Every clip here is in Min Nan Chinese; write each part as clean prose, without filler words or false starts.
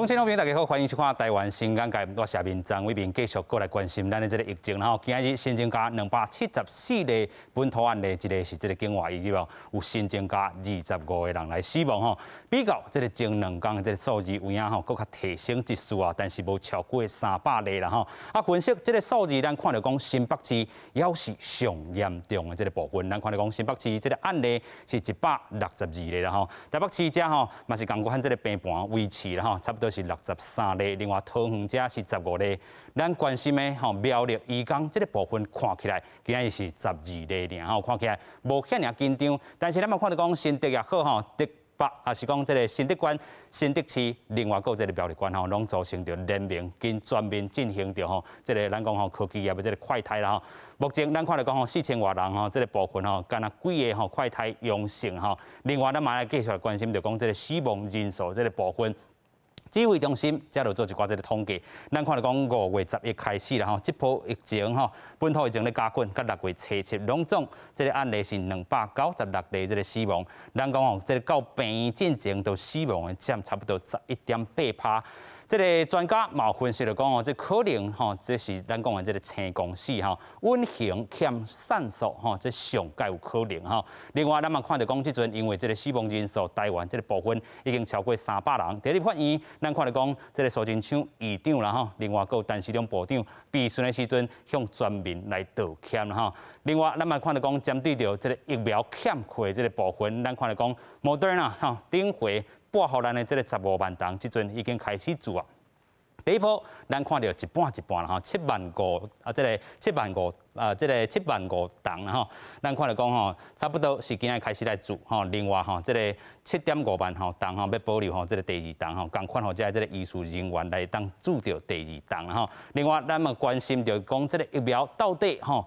聽眾朋友大家好，歡迎收看《台灣新眼界》，我是阿明張偉明，繼續過來關心咱的這個疫情。然後今日新增加274例本土案例，一個是這個境外移入哦，有新增加25個人來死亡吼。比較這個前兩工的這個數字有影吼，閣較提升一絲啊，但是無超過300例啦吼。啊，分析這個數字，咱看著講新北市猶是上嚴重的這個部分。咱看著講新北市這個案例是162例啦吼。台北市遮吼嘛是仝款這個平盤維持啦吼，差不多是63例。另外桃園遮是15例。咱關心的吼苗栗頤岡這個部分看起來今仔日是12例爾吼，看起來無遐爾緊張。但是咱嘛看著講新竹也好吼，竹北抑是講這個新竹縣、新竹市，另外閣有這個苗栗縣吼，攏組成著聯盟跟全面進行著吼，這個咱講吼科技業的這個快篩啦吼。目前咱看著講吼4000外人吼，這個部分吼，敢若幾个吼快篩陽性吼。另外咱嘛來繼續來關心著講這個死亡人數這個部分。指揮中心才著做一寡這個統計，咱看著講5月11開始啦吼，這波疫情吼，本土疫情咧加滾，佮6月初7攏總這個案例是296例這個死亡。咱講吼，這個到病院進前都死亡的佔差不多11.8趴。這個專家嘛有分析著講哦，這可能吼，這是咱講的這個生公死吼，隱形欠線索吼，這上蓋有可能吼。另外，咱嘛看著講，這陣因為這個死亡人數，台灣這個部分已經超過300人。佇立法院，咱看著講，這個蘇貞昌院長啦吼，另外閣有陳時中部長，備詢的時陣向全民來道歉啦吼。另外，咱嘛看著講，針對著這個疫苗欠缺的這個部分，咱看著講，莫德納吼頂回撥予咱的這個15萬筒，這陣已經開始做啊。第一波，咱看著一半一半啦吼，七萬五啊，這個七萬五啊，這個七萬五筒啦吼，咱看著講吼，差不多是今仔開始來注吼。另外吼，這個7.5萬吼筒吼，欲保留吼，這個第二筒吼，仝款予遮這個醫事人員來當注著第二筒啦吼。另外，咱嘛關心著講，這個疫苗到底吼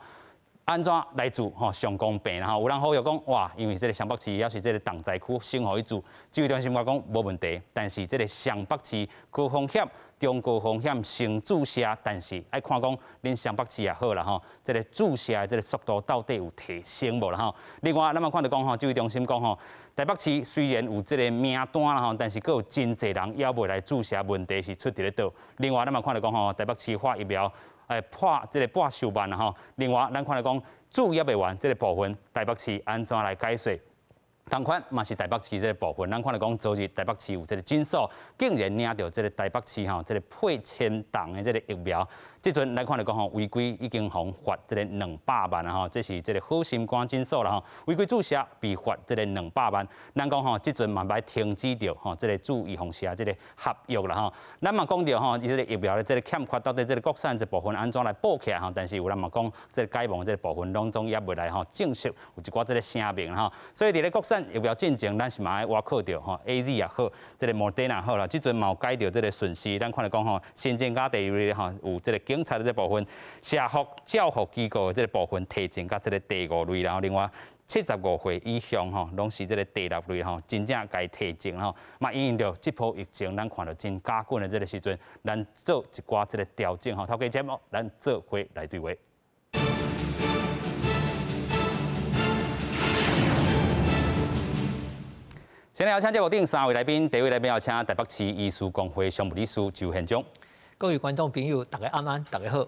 按怎來注吼上公平啦吼？有人呼籲講哇，因為這個雙北市猶是這個重災區，先予伊注。指揮中心嘛講無問題，但是這個雙北市高風險、中高風險先注射，但是愛看講恁雙北市也好啦吼，這個注射的這個速度到底有提升無啦吼？另外，咱嘛看著講吼，指揮中心講吼，台北市雖然有這個名單啦吼，但是閣有真濟人猶未來注射，問題是出佇咧佗？另外，咱嘛看著講吼，台北市發疫苗。破這個破收慢啦吼。另外，咱看著講注液完這個部分，台北市按怎來解說？仝款嘛是台北市這個部分，咱看著講昨日台北市有這個診所，竟然領著這個台北市吼這個配千筒的這個疫苗，這陣咱看著講吼違規已經予罰這個200萬啊吼，這是這個好心肝診所啦吼，違規注射被罰這個兩百萬。咱講吼，這陣嘛欲停止著吼這個注預防射這個合約啦吼。咱嘛講著吼，這個疫苗的這個欠缺，到底這個國產這部分按怎來補起來吼？但是有人嘛講，這個解盲這個部分攏總猶未來吼正式有一寡這個聲明吼。所以佇咧國產疫苗進前，咱是嘛愛倚靠著吼 AZ 也好，這個莫德納好啦，這陣嘛有改著這個順序，咱看著講吼，新增加第二類吼有這個警察的這部分，社福照護機構的這個部分提前到這個第五類，然後另外75歲以上吼，攏是這個第六類吼，真正該提前吼，嘛因應著這波疫情，咱看著真加緊的這個時陣，咱做一寡這個調整吼。頭家節目，咱做伙來對話。先來邀請節目頂三位來賓，第一位來賓邀請台北市醫師公會常務理事周憲章。各位觀眾朋友，大家晚安，大家好。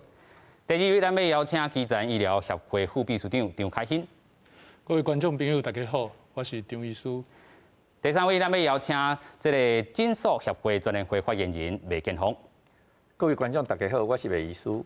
第二位，咱欲邀請基層醫療協會副秘書長張凱欣。各位觀眾朋友，大家好，我是張醫師。第三位，咱欲邀請這個診所協會全聯會發言人麥建峰。各位觀眾，大家好，我是麥醫師。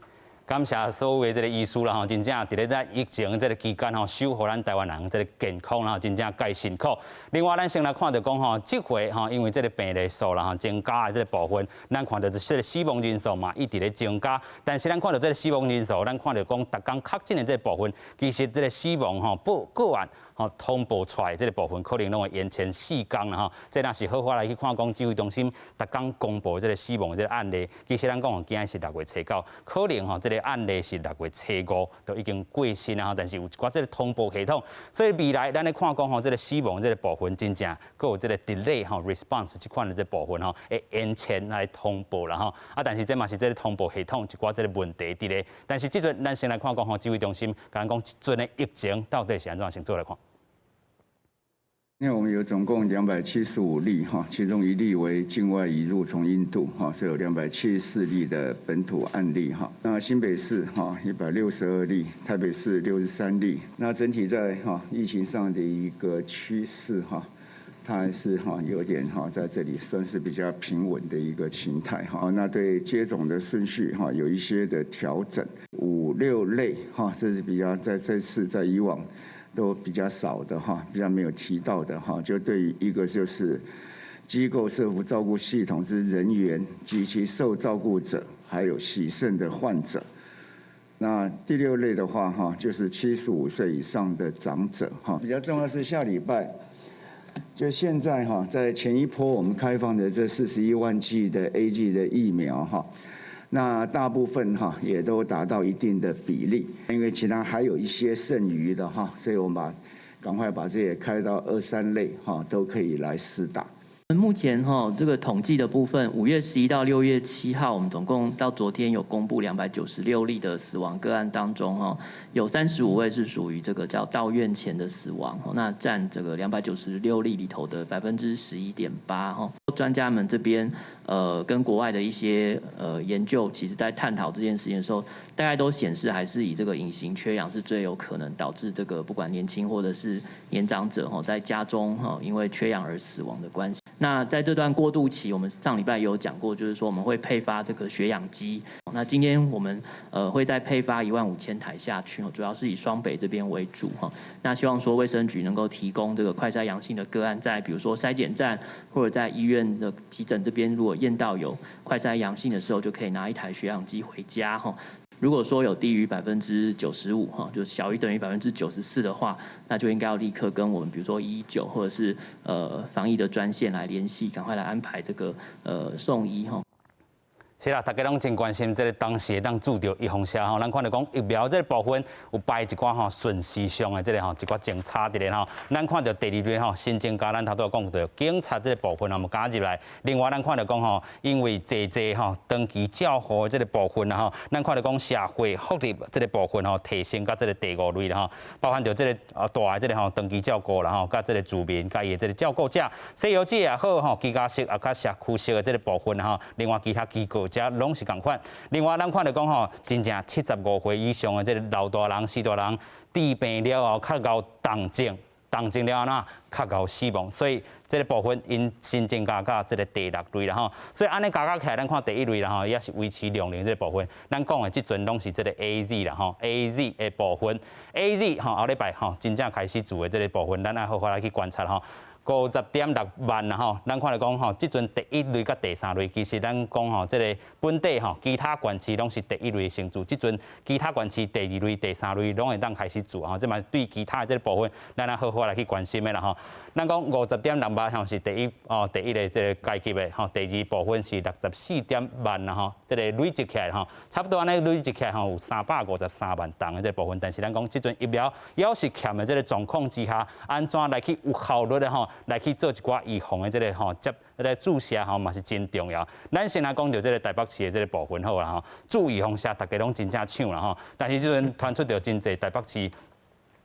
感謝所有的這個醫師啦吼，真正佇咧這疫情這個期間吼，守護咱台灣人這個健康啦，真正蓋辛苦。另外，咱先來看著講吼，這回吼，因為這個病例數啦吼增加的這個部分，咱看著這個死亡人數嘛一直咧增加。但是咱看著這個死亡人數，咱看著講，逐工確診的這個部分，其實這個死亡吼報個案吼通報出來這個部分，可能攏會延遲4工啦吼。這若是好好來去看講指揮中心逐工公布這個死亡這個案例，其實咱講今仔是6月初9，可能吼這個案例是6月初5就已經過身啦，但是有一寡這個通報系統，所以未來咱咧看講吼，這個死亡這個部分真正閣有這個 delay 吼 response 這款的這部分吼，會延遲來通報啦吼。啊，但是這嘛是這個通報系統一寡這個問題佇咧。但是這陣咱先來看講吼，指揮中心共咱講這陣的疫情到底是按怎先做來看。那我們有總共275例哈，其中一例為境外移入從印度哈，是有274例的本土案例哈。那新北市哈162例，台北市63例。那整體在哈疫情上的一個趨勢哈，它還是哈有點哈在這裡算是比較平穩的一個情態哈。那對接種的順序哈有一些的調整，五六類哈，這是比較在這次在以往都比較少的哈，比較沒有提到的哈，就對於一個就是機構社福照顧系統之人員及其受照顧者，還有洗腎的患者。那第六類的話哈，就是75歲以上的長者哈。比較重要是下禮拜，就現在哈，在前一波我們開放的這41萬劑的 AZ 的疫苗哈，那大部分哈也都達到一定的比例，因為其他還有一些剩餘的哈，所以我們趕快把這些開到二三類哈，都可以來施打。目前哈這個統計的部分，5月11到6月7號，我們總共到昨天有公布296例的死亡個案當中哈，有35位是屬於這個叫到院前的死亡，那佔這個296例裡頭的11.8%哈。專家們這邊跟國外的一些研究，其實在探討這件事情的時候，大概都顯示還是以這個隱形缺氧是最有可能導致這個不管年輕或者是年長者哈，在家中哈因為缺氧而死亡的關係。那在這段過渡期，我們上禮拜有講過，就是說我們會配發這個血氧機。那今天我們會再配發1萬5千台下去，主要是以雙北這邊為主哈。那希望說衛生局能夠提供這個快篩陽性的個案，在比如說篩檢站或者在醫院的急診這邊，如果驗到有快篩陽性的時候，就可以拿一台血氧機回家哈。如果說有低於95%哈，就小於等於94%的話，那就應該要立刻跟我們，比如說119或者是防疫的專線來聯繫，趕快來安排這個送醫哈。是啦，大家攏真關心這個當時會當注著預防射吼，咱看著講疫苗這個部分有排一寡吼順序上的這個吼一寡政策佇咧吼。咱看著第二類吼新增加，咱頭拄仔講著警察這個部分也嘛加入來。另外咱看著講吼，因為濟濟吼長期照護的這個部分啦吼，咱看著講社會福利這個部分吼提升到這個第五類啦吼，包含著這個大的這個吼長期照顧啦吼，佮這個住民佮伊的這個照顧者，西遊記也好吼，居家式啊佮社區式的這個部分吼，另外其他機構這攏是仝款。另外，咱看著講吼，真正75歲以上的這個老大人、序大人，治病了後較𠢕重症，重症了後呢，較𠢕死亡。所以這個部分𪜶新增加到這個第六類啦吼。所以按呢加加起來，咱看第一類啦吼，也是維持量能這個部分。咱講的這陣攏是這個 AZ 啦吼，AZ 的部分，AZ 吼後禮拜吼真正開始注的這個部分，咱愛好好來去觀察吼。50.6萬啦吼，咱看著講吼，這陣第一類佮第三類，其實咱講吼，這個本地吼，其他縣市攏是第一類先注，這陣其他縣市第二類、第三類攏會當開始注吼，這嘛對其他的這個部分，咱愛好好來去關心的啦吼。咱講50.6萬吼是第一哦，第一个這個階級的吼，第二部分是64點萬啦吼，這個累積起來吼，差不多按呢累積起來吼有353萬筒的這個部分，但是咱講這陣疫苗猶是欠的這個狀況之下，按怎來去有效率的吼，來去做一寡預防的這個吼接這個注射吼嘛是真重要。咱先來講著這個台北市的這個部分好啦吼，注預防射大家攏真正搶啦吼，但是這陣傳出著真濟台北市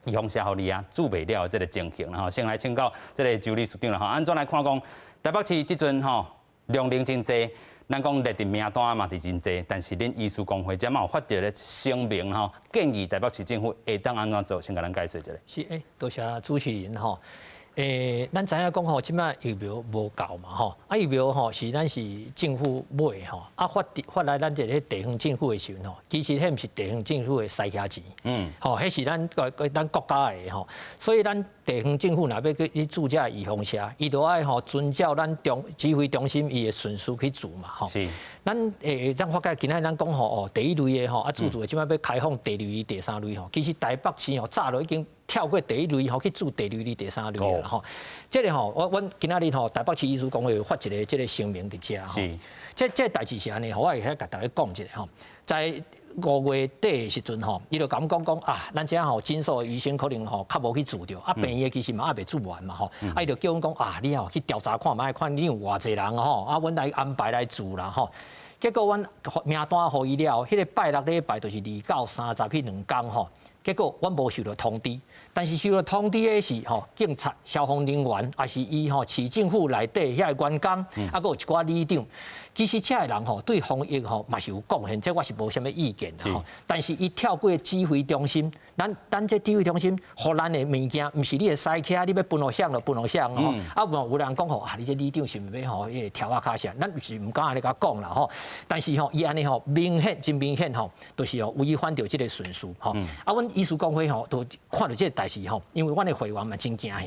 預防射予你啊，注袂了的這個情形啦吼。先來請教這個周理事長啦吼，按怎來看講台北市這陣吼量能真濟，咱講列佇名單嘛是真濟，但是恁醫師公會這嘛有發著咧聲明吼，建議台北市政府會當按怎做，先共咱解說一下。是欸，多謝主持人吼。咱知影講吼，這擺疫苗無夠嘛吼，啊疫苗吼是咱是政府買吼，啊發發來咱這個地方政府的時陣吼，其實彼毋是地方政府的私家錢，吼，彼是咱個咱國家的吼，所以咱地方政府若欲去注這預防射，伊就愛吼遵照咱中指揮中心伊的順序去注嘛吼。咱咱發覺今仔咱講吼哦，第一類的吼啊注注的，這擺欲開放第二類、第三類吼，其實台北市吼早就已經跳過第一類吼去注第二類、第三類啦吼。這個吼，我阮今仔日吼台北市醫師公會發一個這個聲明佇遮吼。這代誌是按呢，我會使共大家講一下吼。在5月底的時陣吼，伊就共阮講講啊，咱遮吼診所的醫生可能吼較無去注著，啊病院其實嘛猶未注完嘛吼，啊伊就叫阮講啊，你吼去調查看覓，看你有偌濟人吼，啊阮來安排來注啦吼。結果阮名單予伊了後，彼個拜六禮拜就是2到30彼兩工吼，結果阮無受到通知，但是受到通知的是吼警察、消防人員，抑是伊吼市政府內底遐個員工，啊，閣有一寡里長。其實這个人吼對防疫吼嘛是有貢獻，這我是無啥物意見啦吼。但是伊跳過指揮中心，咱這指揮中心予咱的物件，毋是你會使起，你欲分予誰就分予誰吼。啊，有人講吼啊，你這里長是毋是欲吼彼個柱仔跤啥？咱是毋敢按呢共講啦吼。但是吼，伊按呢吼明顯真明顯吼，就是吼違反著這個順序吼。啊，阮醫師公會吼都看著這個代誌吼，因為阮的會員嘛真驚嚇。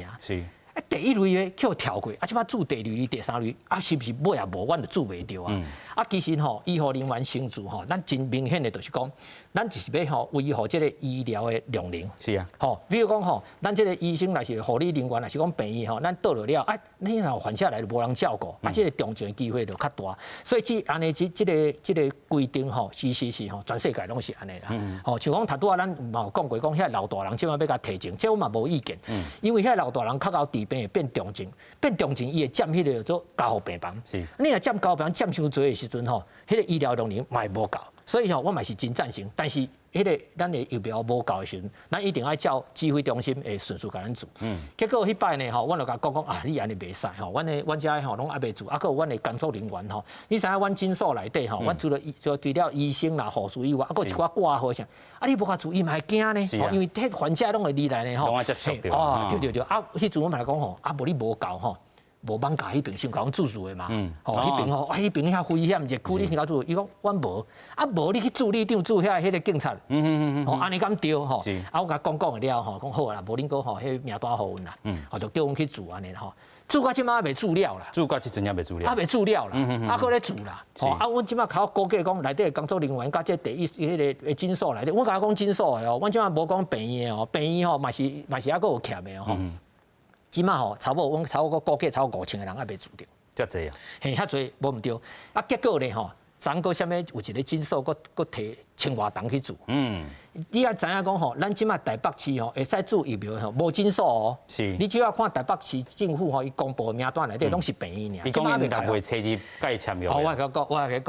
啊，第一類的去予跳過，啊，這擺注第二類、第三類，啊，是毋是尾也無，阮就注袂著啊？啊，其實吼，醫護人員先注吼，咱真明顯的就是講，咱就是欲吼維護這個醫療的量能。吼，比如講吼，咱這個醫生若是護理人員，若是講病院吼，咱倒落了，啊，你若患者來就無人照顧，啊，這個重症機會就較大。所以這按呢這個規定吼，其實是吼，全世界攏是按呢啦。吼，像講頭拄仔咱嘛有講過，講遐老大人這擺欲共提前，這我嘛無意見。因為遐老大人較𠢕治病會變重症，變重症伊會佔彼個叫做加護病房。你若佔加護病房佔傷濟的時陣吼，彼個醫療量能嘛會無夠。所以吼，我嘛是真贊成，但是彼個咱的疫苗無夠的時陣，咱一定愛照指揮中心的順序共咱注。結果彼擺呢吼，阮就共講講啊，你按呢袂使吼，阮遮吼攏猶未注，啊，閣有阮的工作人員吼，你知影阮診所內底吼，阮除了醫生啦、護士以外，啊，閣有一寡掛號啥，啊，你無共注伊嘛會驚呢，因為彼患者攏會入來呢吼。攏愛接觸著。哦，對對對，啊，彼陣阮嘛講吼，啊，無你無夠吼。無艋舺彼邊先共阮注注的嘛，吼，彼邊吼，啊，彼邊遐危險熱區，你先共注，伊講阮無，啊無你去注里長注遐彼個警察，吼，按呢敢對吼？啊，我共講講了吼，講好啦，無恁閣吼，彼名單予阮啦，吼，就叫阮去注按呢吼，注到這擺猶未注了啦，注到這陣猶未注了，猶未注了啦，啊，閣咧注啦，吼，啊，阮這擺較估計講內底工作人員佮這第一彼個診所內底，阮共講診所的哦，阮這擺無講病院的哦，病院吼嘛是猶閣有欠的吼。這擺吼，差不多，阮差不多估計差不多5000個人猶未注著。遮濟啊？嘿，遐濟無毋對。啊，結果咧吼，昨閣啥物有一個診所閣閣提千外人去注。你愛知影講吼，咱這擺台北市吼會使注疫苗吼，無診所哦。你只要看台北市政府吼，伊公布的名單內底攏是病院爾。伊講𪜶六月初二共伊簽約。哦，我共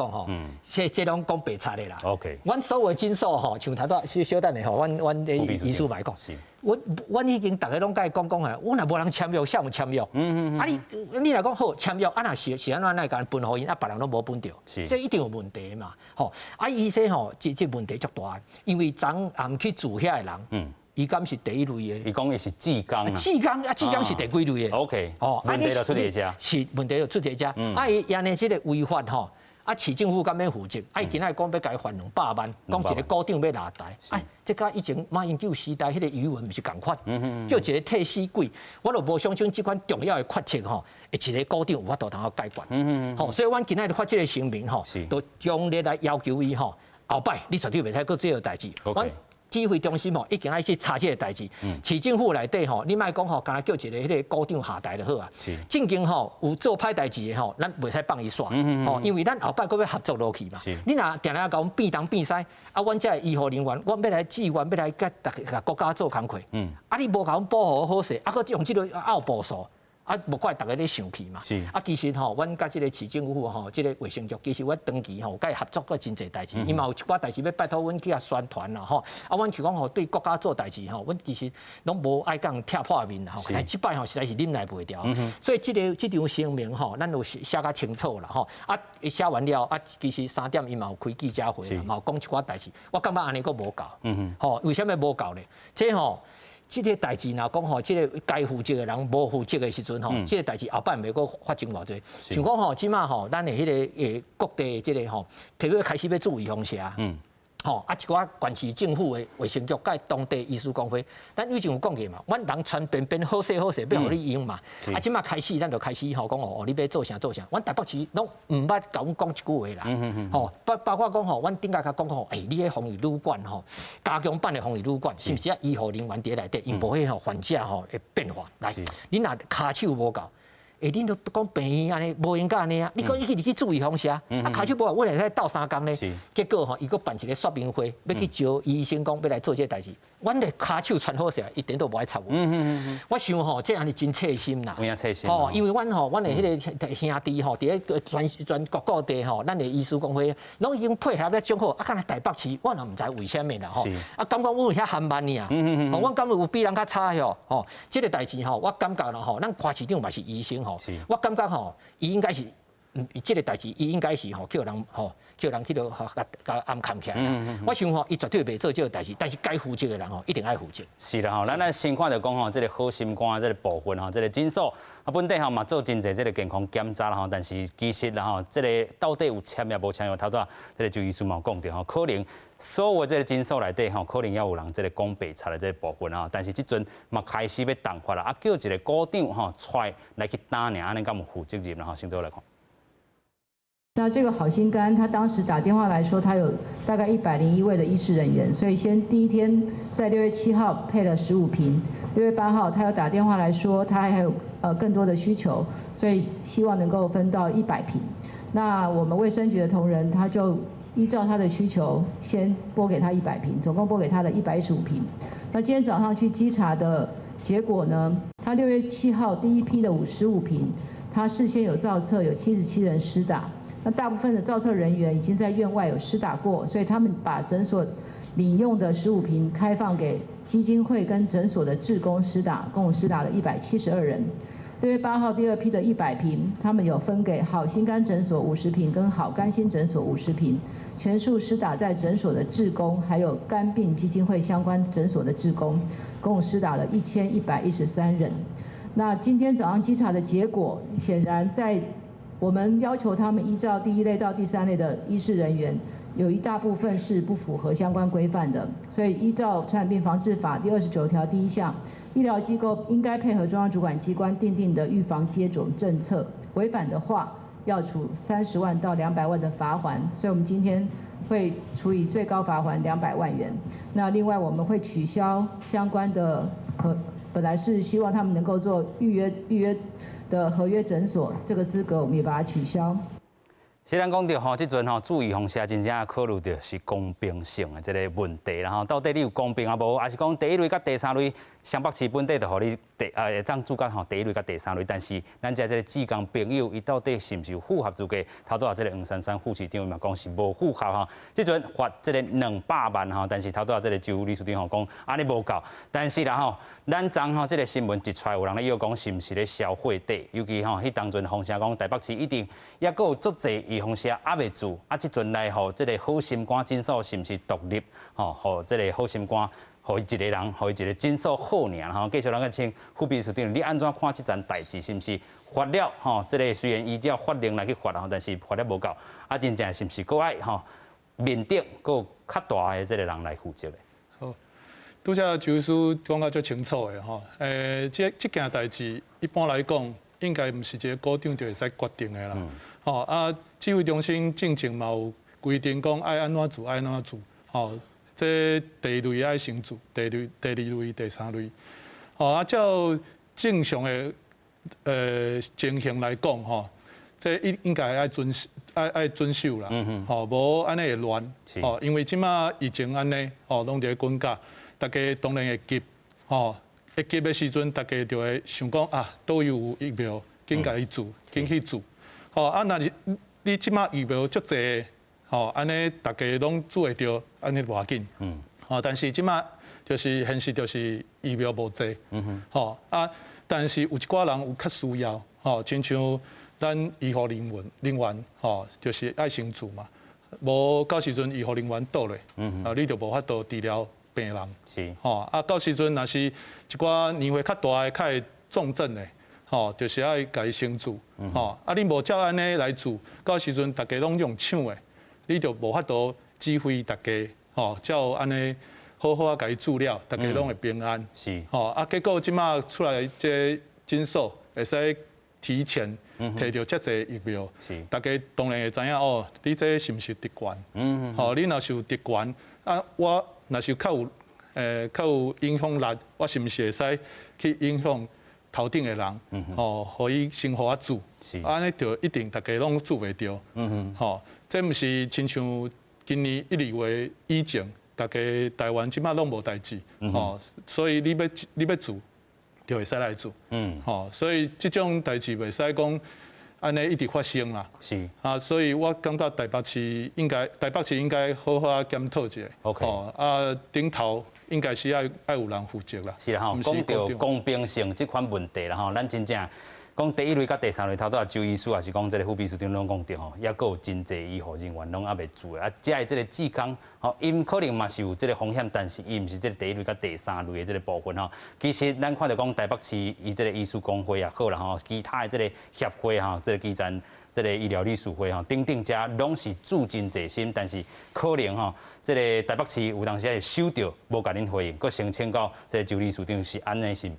講吼，這攏講白賊的啦。 阮所有診所吼，像頭拄仔小等下吼，阮這醫師嘛會講。阮已經逐个攏共伊講講啊，阮若無人簽約，誰有簽約？啊你若講好簽約，啊若是按怎，咱會共分予𪜶，啊別人攏無分著，這一定有問題嘛。吼，啊伊說吼，這問題足大，因為昨暗去注遐的人，伊敢是第一類的？伊講伊是志工啊。志工啊，志工是第幾類的？OK，哦，問題就出佇遮。是問題就出佇遮。啊，伊按呢這個違法吼。啊，市政府敢欲負責？啊，伊今仔講欲共伊罰200萬，講一個股長欲落台。哎，這佮以前馬英九時代彼個魚塭毋是仝款，叫一個替死鬼，我就無相信這款重要的決策吼，會一個股長有法度通好解決。吼，所以阮今仔日發這個聲明吼，都強烈來要求伊吼，後擺你絕對袂使閣這個代誌。指揮中心吼已經愛去查這個代誌。市政府內底吼，你莫講吼，干焦叫一個彼個股長下台就好啊。正經吼有做歹代誌的吼，咱袂使放伊煞。吼，因為咱後擺閣欲合作落去嘛。你若定定共阮變東變西，啊，阮這醫護人員，阮欲來志願，欲來共逐个國家做工課。啊，你無共阮保護好勢，啊，閣用這個拗步數。啊，無怪逐家咧生氣嘛。啊，其實吼，阮佮這個市政府吼，這個衛生局，其實阮長期吼，共伊合作過真濟代誌。伊嘛有一寡代誌欲拜託阮去遐宣傳啦吼。啊，阮是講吼，對國家做代誌吼，阮其實攏無愛共人拆破面啦吼。但這擺吼，實在是忍耐袂牢。所以這個這張聲明吼，咱有寫較清楚啦吼。啊，寫完了啊，其實3點伊嘛有開記者會啦，嘛有講一寡代誌。我感覺按呢閣無夠。吼，為啥物無夠咧？這吼。這個代誌若講吼，這個該負責的人無負責的時陣吼，這個代誌後擺袂閣發生偌濟。像講吼，這馬吼，咱的彼個各地這個吼，特別開始欲注預防射。吼啊，一寡縣市政府的衛生局佮當地醫師公會，咱以前有講過嘛，阮人傳便便好勢好勢，欲予你用嘛。啊，這馬開始，咱就開始吼講哦，你欲做啥做啥，阮台北市攏毋捌共阮講一句話啦。吼，包括講吼，阮頂下較講吼，欸，你彼防疫旅館吼，加強版的防疫旅館，是毋是愛醫護人員佇內底，因無彼吼患者吼會變化。來，你若跤手無夠。欸，恁都講病院按呢，無應該按呢啊！你閣一直去注預防射，啊，跤手無阮會使鬥相共呢。結果吼，伊閣辦一個說明會，欲去招醫生講欲來做這個代誌。阮的跤手傳好勢，伊顛倒無愛插我。我想吼，這按呢真切心啦。吼，因為阮吼，阮的彼個兄弟吼，佇咧全全國各地吼，咱的醫師公會攏已經配合得足好。啊，敢若台北市，我也毋知為啥物啦吼。啊，感覺阮有遐含慢爾。吼，阮感覺有比人較差喲。吼，這個代誌吼，我感覺啦吼，咱柯市長嘛是醫生吼，我感覺吼，伊應該是，這個代誌伊應該是吼，叫人吼，叫人去著共共暗崁起來啦。我想吼，伊絕對袂做這個代誌，但是該負責的人吼，一定愛負責。是啦吼，咱來先看著講吼，這個好心肝這個部分吼，這個診所啊，本底吼嘛做真濟這個健康檢查啦吼，但是其實啦吼，這個到底有簽抑無簽約，頭拄仔這個周醫師嘛有講著吼，可能所有這個診所內底吼，可能猶有人這個講白賊的這個部分吼，但是這陣嘛開始欲重罰啦，啊叫一個股長吼出來去擔爾，按呢敢有負責任啦吼，先做來看。那這個好心肝，他當時打電話來說，他有大概101位的醫事人員，所以先第一天在6月7號配了15瓶，6月8號他又打電話來說，他還有更多的需求，所以希望能夠分到100瓶。那我們衛生局的同仁他就依照他的需求，先撥給他一百瓶，總共撥給他的115瓶。那今天早上去稽查的結果呢，他6月7號第一批的55瓶，他事先有造冊，有77人施打。那大部分的造冊人員已經在院外有施打過，所以他們把診所領用的十五瓶開放給基金會跟診所的志工施打，共施打了172人。6月8號第二批的100瓶，他們有分給好心肝診所50瓶跟好肝心診所50瓶，全數施打在診所的志工，還有肝病基金會相關診所的志工，共施打了1113人。那今天早上稽查的結果，顯然在我們要求他們依照第一類到第三類的醫事人員，有一大部分是不符合相關規範的，所以依照《傳染病防治法》第29條第一項，醫療機構應該配合中央主管機關訂定的預防接種政策，違反的話要處30萬到200萬的罰鍰。所以我們今天會處以最高罰鍰200萬元。那另外我們會取消相關的合，本來是希望他們能夠做預約的合約診所這個資格，我們也把它取消。雖然講著吼，這陣吼注預防射真正考慮著是公平性的這個問題啦吼，到底你有公平抑無？抑是講第一類佮第三類，雙北市本底就予你第會當注到吼第一類佮第三類，但是咱遮這個志工朋友，伊到底是毋是有符合資格？頭拄仔這個黃珊珊副市長嘛講是無符合吼，這陣罰這個200萬吼，但是頭拄仔這個周理事長吼講按呢無夠，但是啦吼，咱昨吼這個新聞一出來，有人咧臆講是毋是咧消貨底，尤其吼彼當陣風聲講台北市一定猶閣有足濟預防射猶未注，啊，這陣來予這個好心肝診所是毋是獨立？吼，予這個好心肝，予伊一個人，予伊一個診所好爾吼。繼續咱來請副秘書長，你按怎看這層代誌？是毋是罰了吼？這個雖然依照法令來去罰吼，但是罰了無夠，啊，真正是毋是閣愛吼面頂閣有較大的這個人來負責的？好，拄才周醫師講甲足清楚的吼。這件代誌一般來講，應該毋是一個股長就會使決定的啦。吼啊，指揮中心進前嘛有規定講愛按怎做，愛按怎做。吼，這第一類愛先注，第二第二類、第三類。吼啊，照正常的情形來講，吼，這應應該愛遵愛愛遵守啦。吼，無按呢會亂。吼，因為這馬疫情按呢，吼，攏佇咧滾價，大家當然會急。吼，會急的時陣，大家就會想講啊，佗位有疫苗，緊共伊注，緊去注。吼啊，若是你這馬疫苗足濟，吼，按呢大家攏注會著，按呢無要緊。吼，但是這馬就是現實，就是疫苗無濟。吼啊，但是有一寡人有較需要，吼，親像咱醫護人員，吼，就是愛先注嘛。無到時陣醫護人員倒咧，啊，你就無法度治療病人。吼啊，到時陣若是一寡年歲較大的、較會重症的，吼，就是愛共伊先注。吼，啊，你無照按呢來注，到時陣大家攏用搶的，你就無法度指揮大家，吼，照按呢好好啊共伊注了，大家攏會平安。吼，啊，結果這馬出來這診所會使提前提著遮濟疫苗，大家當然會知影哦，你這是毋是特權？吼，你若是有特權，啊，我若是較有影響力，我是毋是會使去影響頭頂的人，吼，予伊先予我注，按呢就一定逐家攏注袂著，吼，這毋是親像今年一二月以前，逐家台灣這擺攏無代誌，吼，所以你欲注就會使來注，吼，所以這種代誌袂使講按呢一直發生啦，啊，所以我感覺台北市應該好好檢討一下， 吼，啊，頂頭應該是愛有人負責啦。是啦吼，講著公平性這款問題啦吼，咱真正講第一類佮第三類，頭拄仔周醫師也是講這个副秘書長攏講著吼，猶閣有真濟醫護人員攏猶未注的，啊，遮的這个志工吼，𪜶可能嘛是有這个風險，但是伊毋是這个第一類佮第三類的這个部分吼。其實咱看著講台北市伊這个醫師公會也好啦吼，其他的這个協會吼，這个基層這个醫療理事會吼，等等遮攏是注真濟心，但是可能吼，這个台北市有當時是收著無共恁回應，閣申請到這个周理事長是按呢是？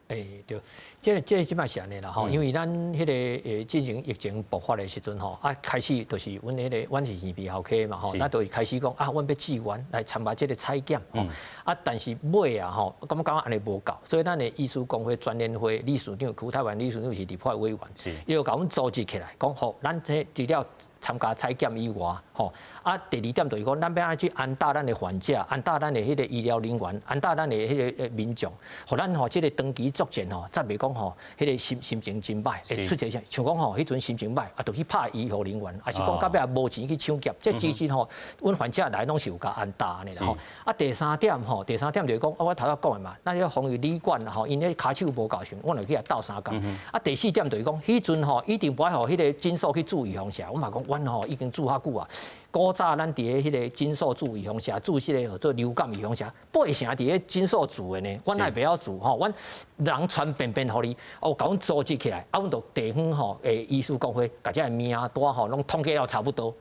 欸對，這個這擺是按呢啦吼，因為咱彼个進前疫情爆發的時陣吼，啊開始就是阮彼個阮是耳鼻喉科嘛吼，咱就開始講啊，阮欲志願來參加這個採檢吼，啊但是尾啊吼，感覺按呢無夠，所以咱的醫師公會全聯會理事長邱泰源理事長是立法委員，伊就共阮組織起來，講吼，咱這除了參加採檢以外，吼啊，第二點就是講，咱欲按怎去安搭咱的患者，安搭咱的彼個醫療人員，安搭咱的彼個民眾，予咱吼這個長期作戰吼，才袂講吼，彼個心情真歹，會出一個像講吼，彼陣心情歹，啊，就去拍醫護人員，抑是講到尾也無錢去搶劫，這其實吼，阮患者來攏是有共安搭按呢啦吼。啊，第三點吼，第三點就是講，啊，我頭仔講的嘛，咱彼防疫旅館吼，𪜶彼跤手無夠時，阮就去共鬥相共。啊，第四點就是講，彼陣吼一定無愛予彼個診所去注預防射，阮嘛講，阮吼已經注較久啊。古早咱佇咧彼個診所注預防射，注彼个叫做流感預防射，八成佇咧診所注的呢，阮哪會袂曉注吼？阮人傳便便予你，哦，共阮組織起來，啊，阮就地方吼，醫師公會，共這个名單吼，攏統計了差不多。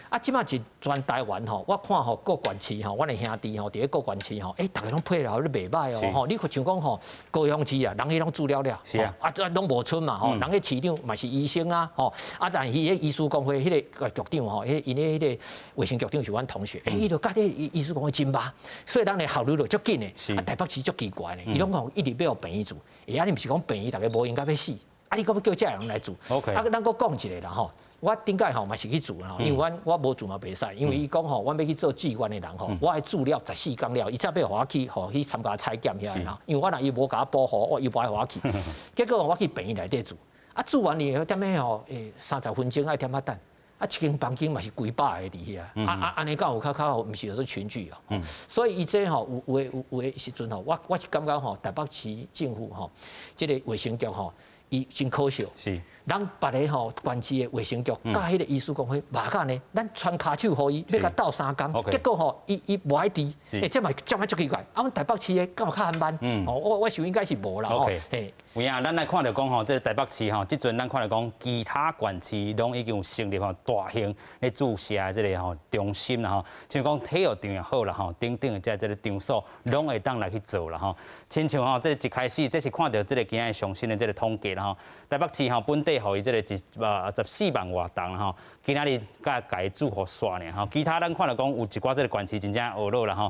啊，這擺是全台灣吼，我看吼各縣市吼，阮的兄弟吼，佇咧各縣市吼，欸，逐家攏配合咧袂䆀哦，吼，你像講吼，高雄市啊，人彼攏注了了，啊，啊，攏無剩嘛吼，人彼市長嘛是醫生啊，吼，啊，但是彼個醫師公會彼个局長吼，彼𪜶的彼個衛生局長是阮同學，欸，伊就佮這醫師公會真捌，所以咱的效率就足緊的。啊，台北市足奇怪呢，伊攏講一直欲予病院注，欸，啊，你毋是講病院逐家無閒甲欲死，啊，你閣欲叫這人來注？啊，咱閣講一个啦吼，我頂擺吼嘛是去注吼，因為阮我無注嘛袂使，因為伊講吼，阮欲去做志願的人吼，我愛注了14工了，伊才欲予我去吼去參加採檢遐啦。因為我若伊無共我保護，我伊無愛予我去。結果我去病院內底注，啊注完以後踮咧吼，欸30分鐘愛踮遐等。啊，一間房間嘛是幾百个佇遐，啊啊按呢敢有較較好，毋是叫做群聚哦。所以伊這吼有的時陣吼，我是感覺吼，台北市政府吼，這个衛生局吼，伊真可惜。咱別个吼，縣市的衛生局，佮彼个醫師公會嘛共呢，咱傳跤手予伊，欲共鬥相共，結果吼，伊無愛佇，欸，這嘛這嘛足奇怪。啊，阮台北市的敢有較慢？哦，我想應該是無啦。 OK。有影，咱來看著講吼，這个台北市吼，這陣咱看著講，其他縣市攏已經有成立吼大型咧注射的這个吼中心啦吼，像講體育場也好啦吼，等等的這個場所，攏會當來去做啦吼。親像吼，這一開始這是看著這个今仔日上新的這个統計啦吼，台北市吼本地予伊這個14萬外筒吼，今仔日才共伊注予煞爾吼，其他咱看著講有一寡這个縣市真正懊惱啦吼。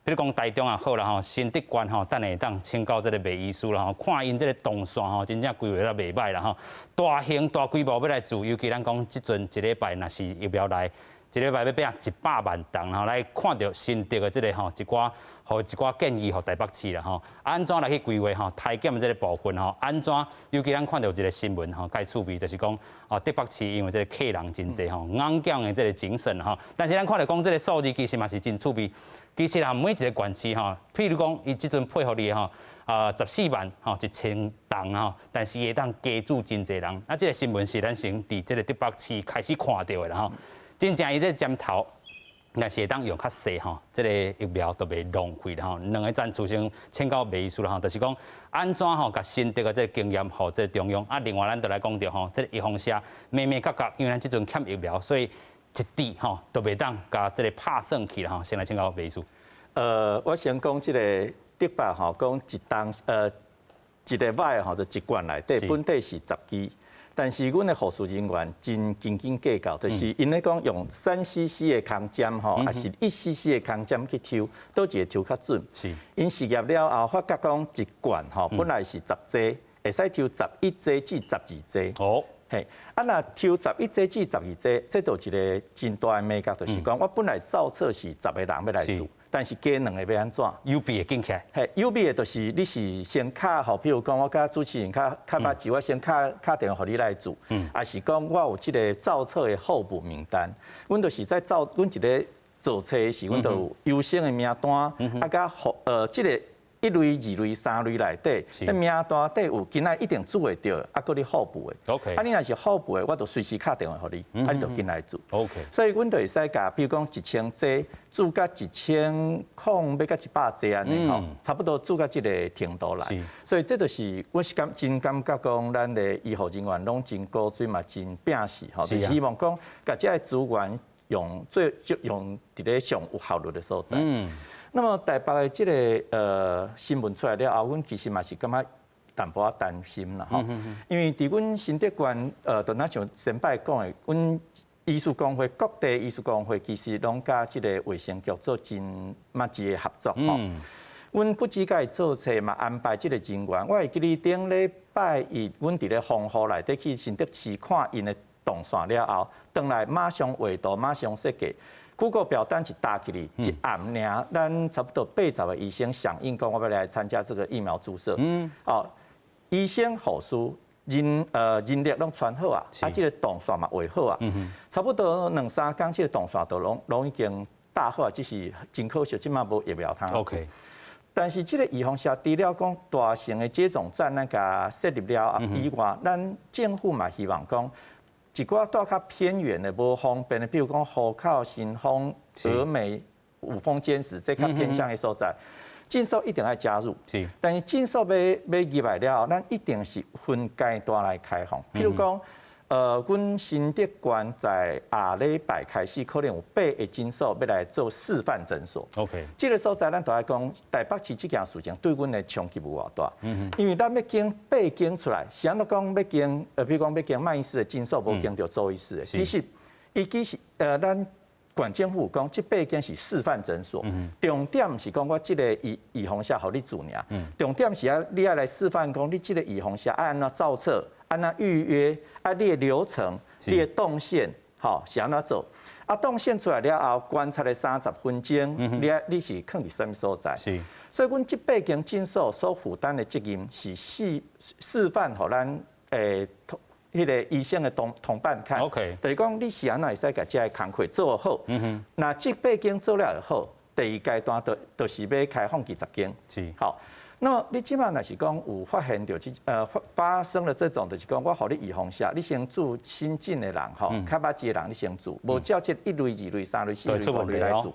比如講台中也好啦吼，新竹縣吼，等下會當請教這个麥醫師啦吼，看𪜶這个動線吼，真正規劃得袂䆀啦吼。大型大規模欲來注，尤其咱講這陣一禮拜若是疫苗來，一禮拜欲變100萬筒吼，來看著新竹的這个吼一寡，予一寡建議予台北市啦吼，按怎來去規劃吼篩檢的這个部分吼，按怎？尤其咱看著一个新聞吼，蓋趣味就是講哦，竹北市因為這个客人真濟吼，硬頸的這个精神吼，但是咱看著講這个數字其實嘛是真趣味。其實啊，每一个縣市吼，譬如講，伊這陣配予你吼，啊14萬吼1000筒吼，但是會當加注真濟人。啊，這个新聞是咱先佇這个竹北市開始看著的啦吼。真正伊這個針頭，若是會當用較細吼，這个疫苗就袂浪費啦吼。兩个層次先請教麥醫師啦吼，就是講按怎吼，共新竹的這个經驗予這个中央。啊，另外咱就來講著吼，這个預防射眉眉角角，因為咱這陣欠疫苗，所以一滴吼都袂當共這个拍算去啦吼。先來請教麥醫師。我先講這个竹北吼，講一筒一禮拜吼就一罐內底，本底是10支，但是阮的護士人員真斤斤計較，就是𪜶咧講用3 cc 的空針吼，抑是1 cc 的空針去抽，佗一个抽較準。𪜶實驗了後發覺講一罐吼，本來是10劑，會使抽11劑至12劑。嘿，啊，若抽11劑至12劑，這就一個真大的眉角，就是講我本來造冊是十個人欲來注，但是加兩個欲按怎？有備的緊起來。嘿，有備的就是你是先敲予，譬如講我佮主持人較較捌字，我先敲敲電話予你來注，抑是講我有這個造冊的候補名單，阮就是在造，阮一个造冊的時，阮就有優先的名單，啊，佮這個一類、二類、三類內底，這名單底有今仔一定注會著，啊，閣你候補的。 啊，你若是候補的，我就隨時敲電話予你，啊，你就進來注。 所以，阮就會使共，比如講1000劑注到一千空欲到100劑按呢吼，差不多注到這個程度來。所以，這就是我是感真感覺講，咱的醫護人員攏真古錐嘛，真拼死吼，就是希望講，共這个資源用最就用佇咧上有效率的所在。那麼台北的這个新聞出來了後，阮其實嘛是感覺淡薄仔擔心啦吼，因為佇阮新竹縣，就若像先擺講的，阮醫師公會各地醫師公會其實攏佮這个衛生局做真密切的合作吼。阮不只共伊做冊嘛，安排這个人員，我會記得頂禮拜一，阮佇咧風雨內底去新竹市看𪜶的動線了後，轉來馬上畫圖，馬上設計。Google 表單一打起來，一暗爾，咱差不多80個醫生響應講，我欲來參加這個疫苗注射。哦，醫生、護士、人力攏傳好啊，啊，這個動線嘛畫好啊，差不多兩三工，這個動線都攏已經搭好啊，只是真可惜，這馬無疫苗通。 但是這個預防射除了講大型的接種站咱共設立了以外，咱政府嘛希望講，一寡蹛較偏遠的、無方便的，比如講湖口、新豐、峨眉、五峰尖石，這較偏鄉的所在，診所一定愛加入。但是診所欲欲入來了後，咱一定是分階段來開放。譬如講，阮新竹縣在下禮拜開始，可能有八个診所欲來做示範診所。 這个所在，咱就愛講台北市這件事情對阮的衝擊有偌大。因為咱欲揀八間出來，是按怎講欲揀，譬如講欲揀麥醫師的診所，無揀著周醫師的。其實，伊其實咱縣政府講，這八間是示範診所，重點毋是講我這个預防射予你注爾，重點是啊，你愛來示範講，你這个預防射愛按怎造冊，按怎預約，啊，你的流程、你的動線，吼是按怎做？啊，動線出來了後，觀察了30分鐘，你愛你是囥佇啥物所在？所以，阮這八間診所所負擔的責任是示範，予咱彼个醫生的同伴看。 就是講你是按怎會使共這个工課做好。若這八間做了會好，第二階段就是欲開放20間。好。那麼你這馬若是講有發現著這發生了這種，就是講我予你預防射，你先注親近的人吼，較捌字的人你先注，無照這一類、二類、三類、四類、五類來注。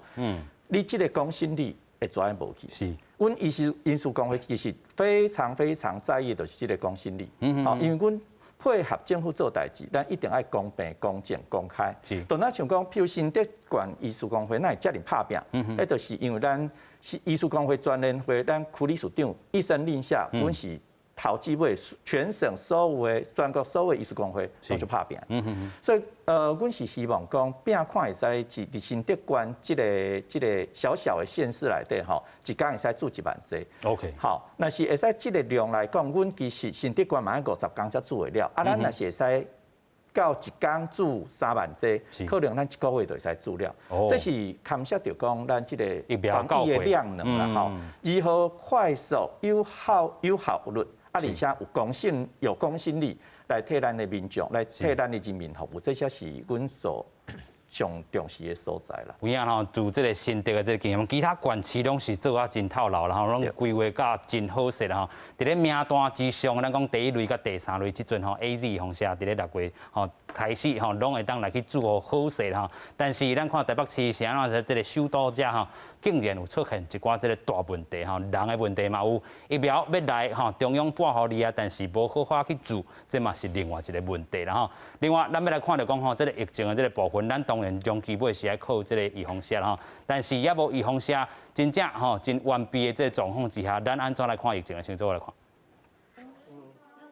你這個公信力會怎樣無去？阮醫師公會其實非常非常在意的就是這個公信力。好，因為阮配合政府做代誌，咱一定愛公平、公正、公開。就若像講，譬如新竹縣醫師公會，哪會遮爾拍拚？彼就是因為咱是醫師公會全聯會，咱區理事長一聲令下，阮是頭一尾全省所有的、全國所有的醫師公會攏就拍拚。所以阮是希望講拚看會使佇新竹縣這个小小的縣市內底吼，一工會使注1萬劑。 好，若是會使這个量來講，阮其實新竹縣嘛愛50工才注會了。啊，咱若是會使到一工注3萬劑，可能咱一個月就會使注了。這是牽涉著講咱這個防疫的量能啦，吼，如何快速、有效、有效率，啊，而且有公信力來替咱的民眾，來替咱的人民服務，這才是阮所上重視的所在啦。有影吼，自這个新竹的這个經驗，其他縣市攏是做啊真透漏，然後攏規劃甲真好勢啦吼。佇咧名單之上，咱講第一類佮第三類這陣吼，AZ 預防射佇咧6月吼開始吼，攏會當來去注予好勢吼。但是咱看台北市是按怎這个首都遮吼，竟然有出現一寡這个大問題吼，人的問題嘛有，疫苗欲來吼，中央撥予你啊，但是無好好去注，這嘛是另外一个問題啦吼。另外，咱欲來看著講吼，這个疫情的這个部分，咱當然長期尾是愛靠這个預防射吼，但是猶無預防射真正吼真完備的這个狀況之下，咱按怎來看疫情的？先做來看。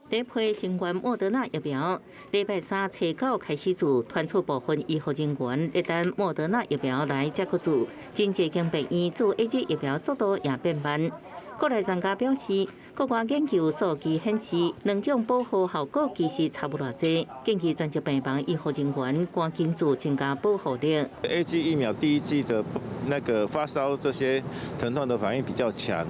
第一批新冠莫德納疫苗，禮拜三初九開始注，傳出部分醫護人員欲等莫德納疫苗來才閣注，真濟間病院注 AZ 疫苗速度也變慢。國內專家表示，國外研究數據顯示，兩種保護效果其實差無偌濟，建議專責病房醫護人員趕緊注增加保護力。 AZ 疫苗第一劑的那個發燒這些疼痛的反應比較強，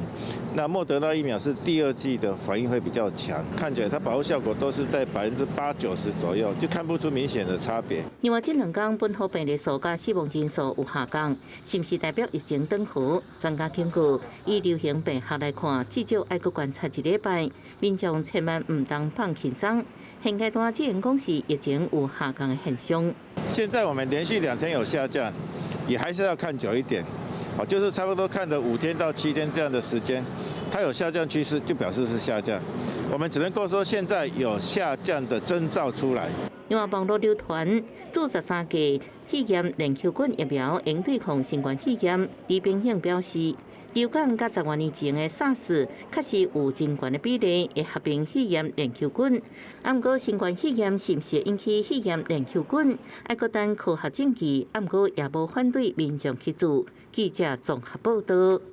那莫德納疫苗是第二劑的反應會比較強，看起來它保護效果都是在80%-90%左右，就看不出明顯的差別。另外，這兩天本土病例數佮死亡人數有下降，是毋是代表疫情轉好？專家警告，以流行病學來看，至少愛閣觀察一禮拜，民眾千萬毋通放輕鬆。現階段只能講是疫情有下降的現象。現在我們連續2天有下降，也還是要看久一點，就是差不多看了5天到7天這樣的時間，它有下降趨勢，就表示是下降。我們只能夠說現在有下降的徵兆出來。另外，網路流傳注13價肺炎鏈球菌疫苗用對抗新冠肺炎，李炳興表示，流感佮10外年前的薩斯確實有真懸的比例會合併肺炎鏈球菌。啊，毋過新冠肺炎是毋是引起肺炎鏈球菌，愛閣等科學證據。啊，毋過也無反對民眾去注。記者綜合報道。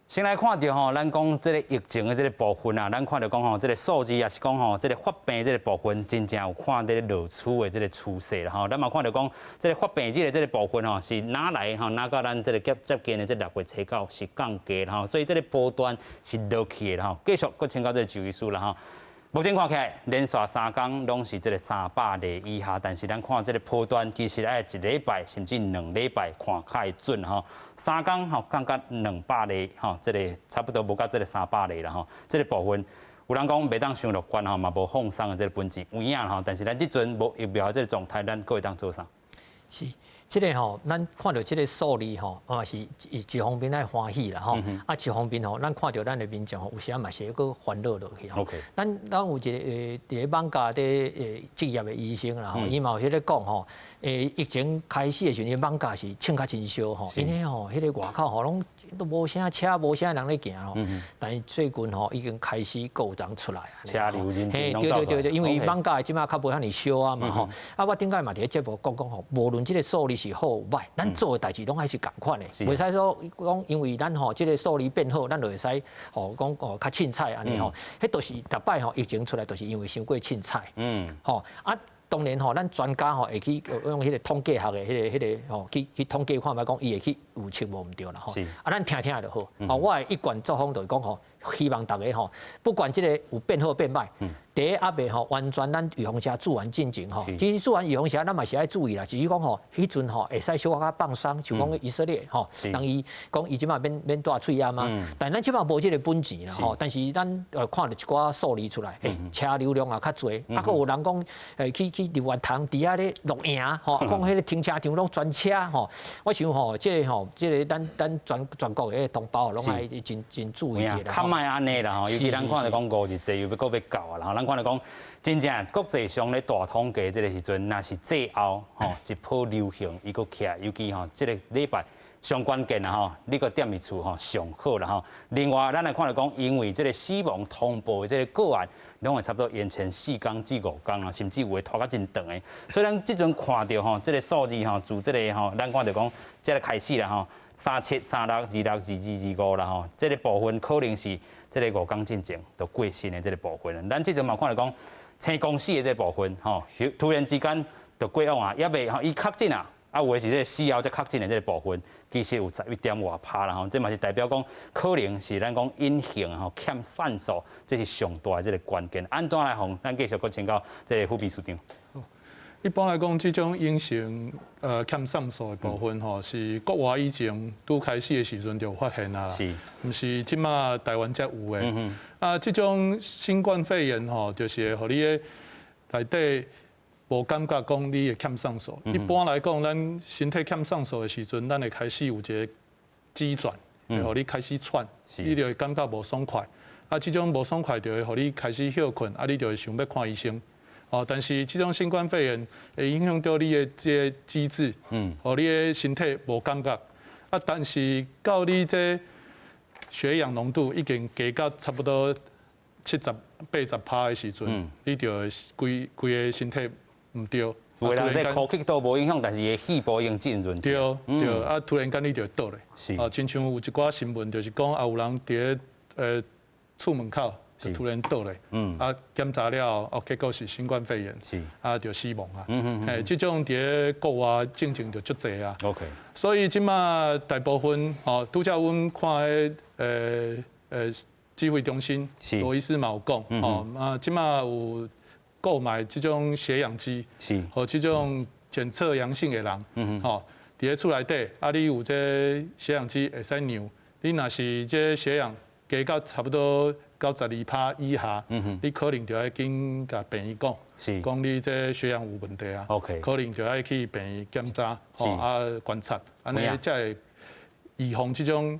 先來看著吼，咱講這個疫情的這個部分啊，咱看著講吼，這個數字也是講吼，這個發病這個部分，真正有看這個落趨的這個趨勢啦吼。咱嘛看著講，這個發病日的這個部分吼，是哪來吼，哪到咱這個接近的這6月初9是降低啦吼，所以這個波段是落去的吼。繼續閣請教這個周醫師啦吼。目前看起來，連續3工攏是這個300例以下，但是咱看這個波段，其實愛一禮拜甚至2禮拜看較會準吼。3工吼降到200例吼，這個差不多無到這個300例啦吼。這個部分有人講袂當傷樂觀吼，嘛無放鬆的這個本錢有影吼。但是咱這陣無疫苗這個狀態，咱閣會當做啥？是，這個吼，咱看著這個數字吼，啊是一方面愛歡喜啦吼，啊一方面吼，咱看著咱的民眾吼，有時嘛是會閣煩惱落去吼。咱有一個佇咧艋舺佇執業的醫生啦吼，伊嘛有彼咧講吼，疫情開始的時陣，艋舺是衝較真燒吼，因為吼，彼個外口吼攏都無啥車，無啥人咧行吼。但是最近吼已經開始閣有人出來啊。車流人嘿，對對對對，因為艋舺這擺較無遐爾燒啊嘛吼。啊，我頂擺嘛佇咧節目講講吼，無論這個數字是好䆀，咱做的代誌攏愛是仝款的，袂使說講因為咱吼這個數字變好，咱就會使吼講哦較凊彩按呢吼。彼都是逐擺吼疫情出來，就是因為傷過凊彩。吼啊，當然吼，咱專家吼會去用彼個統計學的彼個吼去統計看覓講，伊會去預測無毋對啦吼。啊，咱聽聽就好。吼，我的一貫作風就是講吼，希望逐家吼，不管這個有變好變䆀，第一猶未吼完全咱預防針注完進前吼，其實注完預防針咱嘛是愛注意啦，只是講吼，彼陣吼會使小可較放鬆，像講以色列吼，人伊講伊這擺免戴喙罨嘛，但咱這擺無這個本錢啦吼，但是咱看著一寡數字出來，車流量也較濟，啊，閣有人講去日月潭佇遐咧露營吼，講彼個停車場攏全車吼，我想吼，這個吼，這個咱全國的同胞攏愛真真注意者啦。較莫按呢啦吼，尤其咱看著講五日節又欲閣欲到啊，吼，咱看著講真正國際上咧大統計這個時陣，若是最後吼一波流行伊閣起來，尤其吼這個禮拜上關鍵啦吼，你閣踮佇厝吼上好啦吼。另外，咱來看著講，因為這個死亡通報的這個個案，攏會差不多延前4工至5工啦，甚至有會拖較真長的。所以咱這陣看著吼，這個數字吼，自這個吼，咱看著講，這個開始啦吼，37、36、26、22、25啦吼，這個部分可能是這個5工進前就過身的這個部分。咱這陣嘛看著講，生公死的這個部分吼，突然之間就過往啊，猶未吼，伊確診啊，啊有的是這個死後才確診的這個部分，其實有11點外趴啦吼，這嘛是代表講可能是咱講隱形吼欠散數，這是上大的這個關鍵。按怎來防？咱繼續閣請教這個副秘書長。一般來講，這種隱形欠散數的部分吼，是國外以前拄開始的時陣就有發現啊，毋是這馬台灣才有的。啊，這種新冠肺炎吼，就是會予你的內底無感覺講你會欠酸素。一般來講，咱身體欠酸素的時陣，咱會開始有一個機轉，會予你開始喘，你就會感覺無爽快。啊，這種無爽快就會予你開始歇睏，啊，你就會想欲看醫生。哦，但是這種新冠肺炎會影響到你的這個機制，予你的身體無感覺。啊，但是到你這血氧濃度已經低到差不多70、80趴的時陣，你就會規規个身體毋對。有的人這呼吸道無影響，但是伊的肺部已經浸潤。對對，啊，突然間你就倒咧。啊，親像有一寡新聞就是講啊，有人佇咧厝門口就突然倒咧，啊檢查了後，結果是新冠肺炎，啊就死亡啊。嘿，這種佇咧國外進前就足濟啊。 所以這馬大部分哦，拄才阮看彼指揮中心羅醫師嘛有講，哦啊，這馬有購買這種血氧機，予這種檢測陽性的人，吼，佇咧厝內底，啊你有這血氧機會使量，你若是這血氧加到差不多到12趴以下，你可能就愛緊共病院講，講你這血氧有問題啊，可能就愛去病院檢查，吼啊觀察，按呢才會預防這種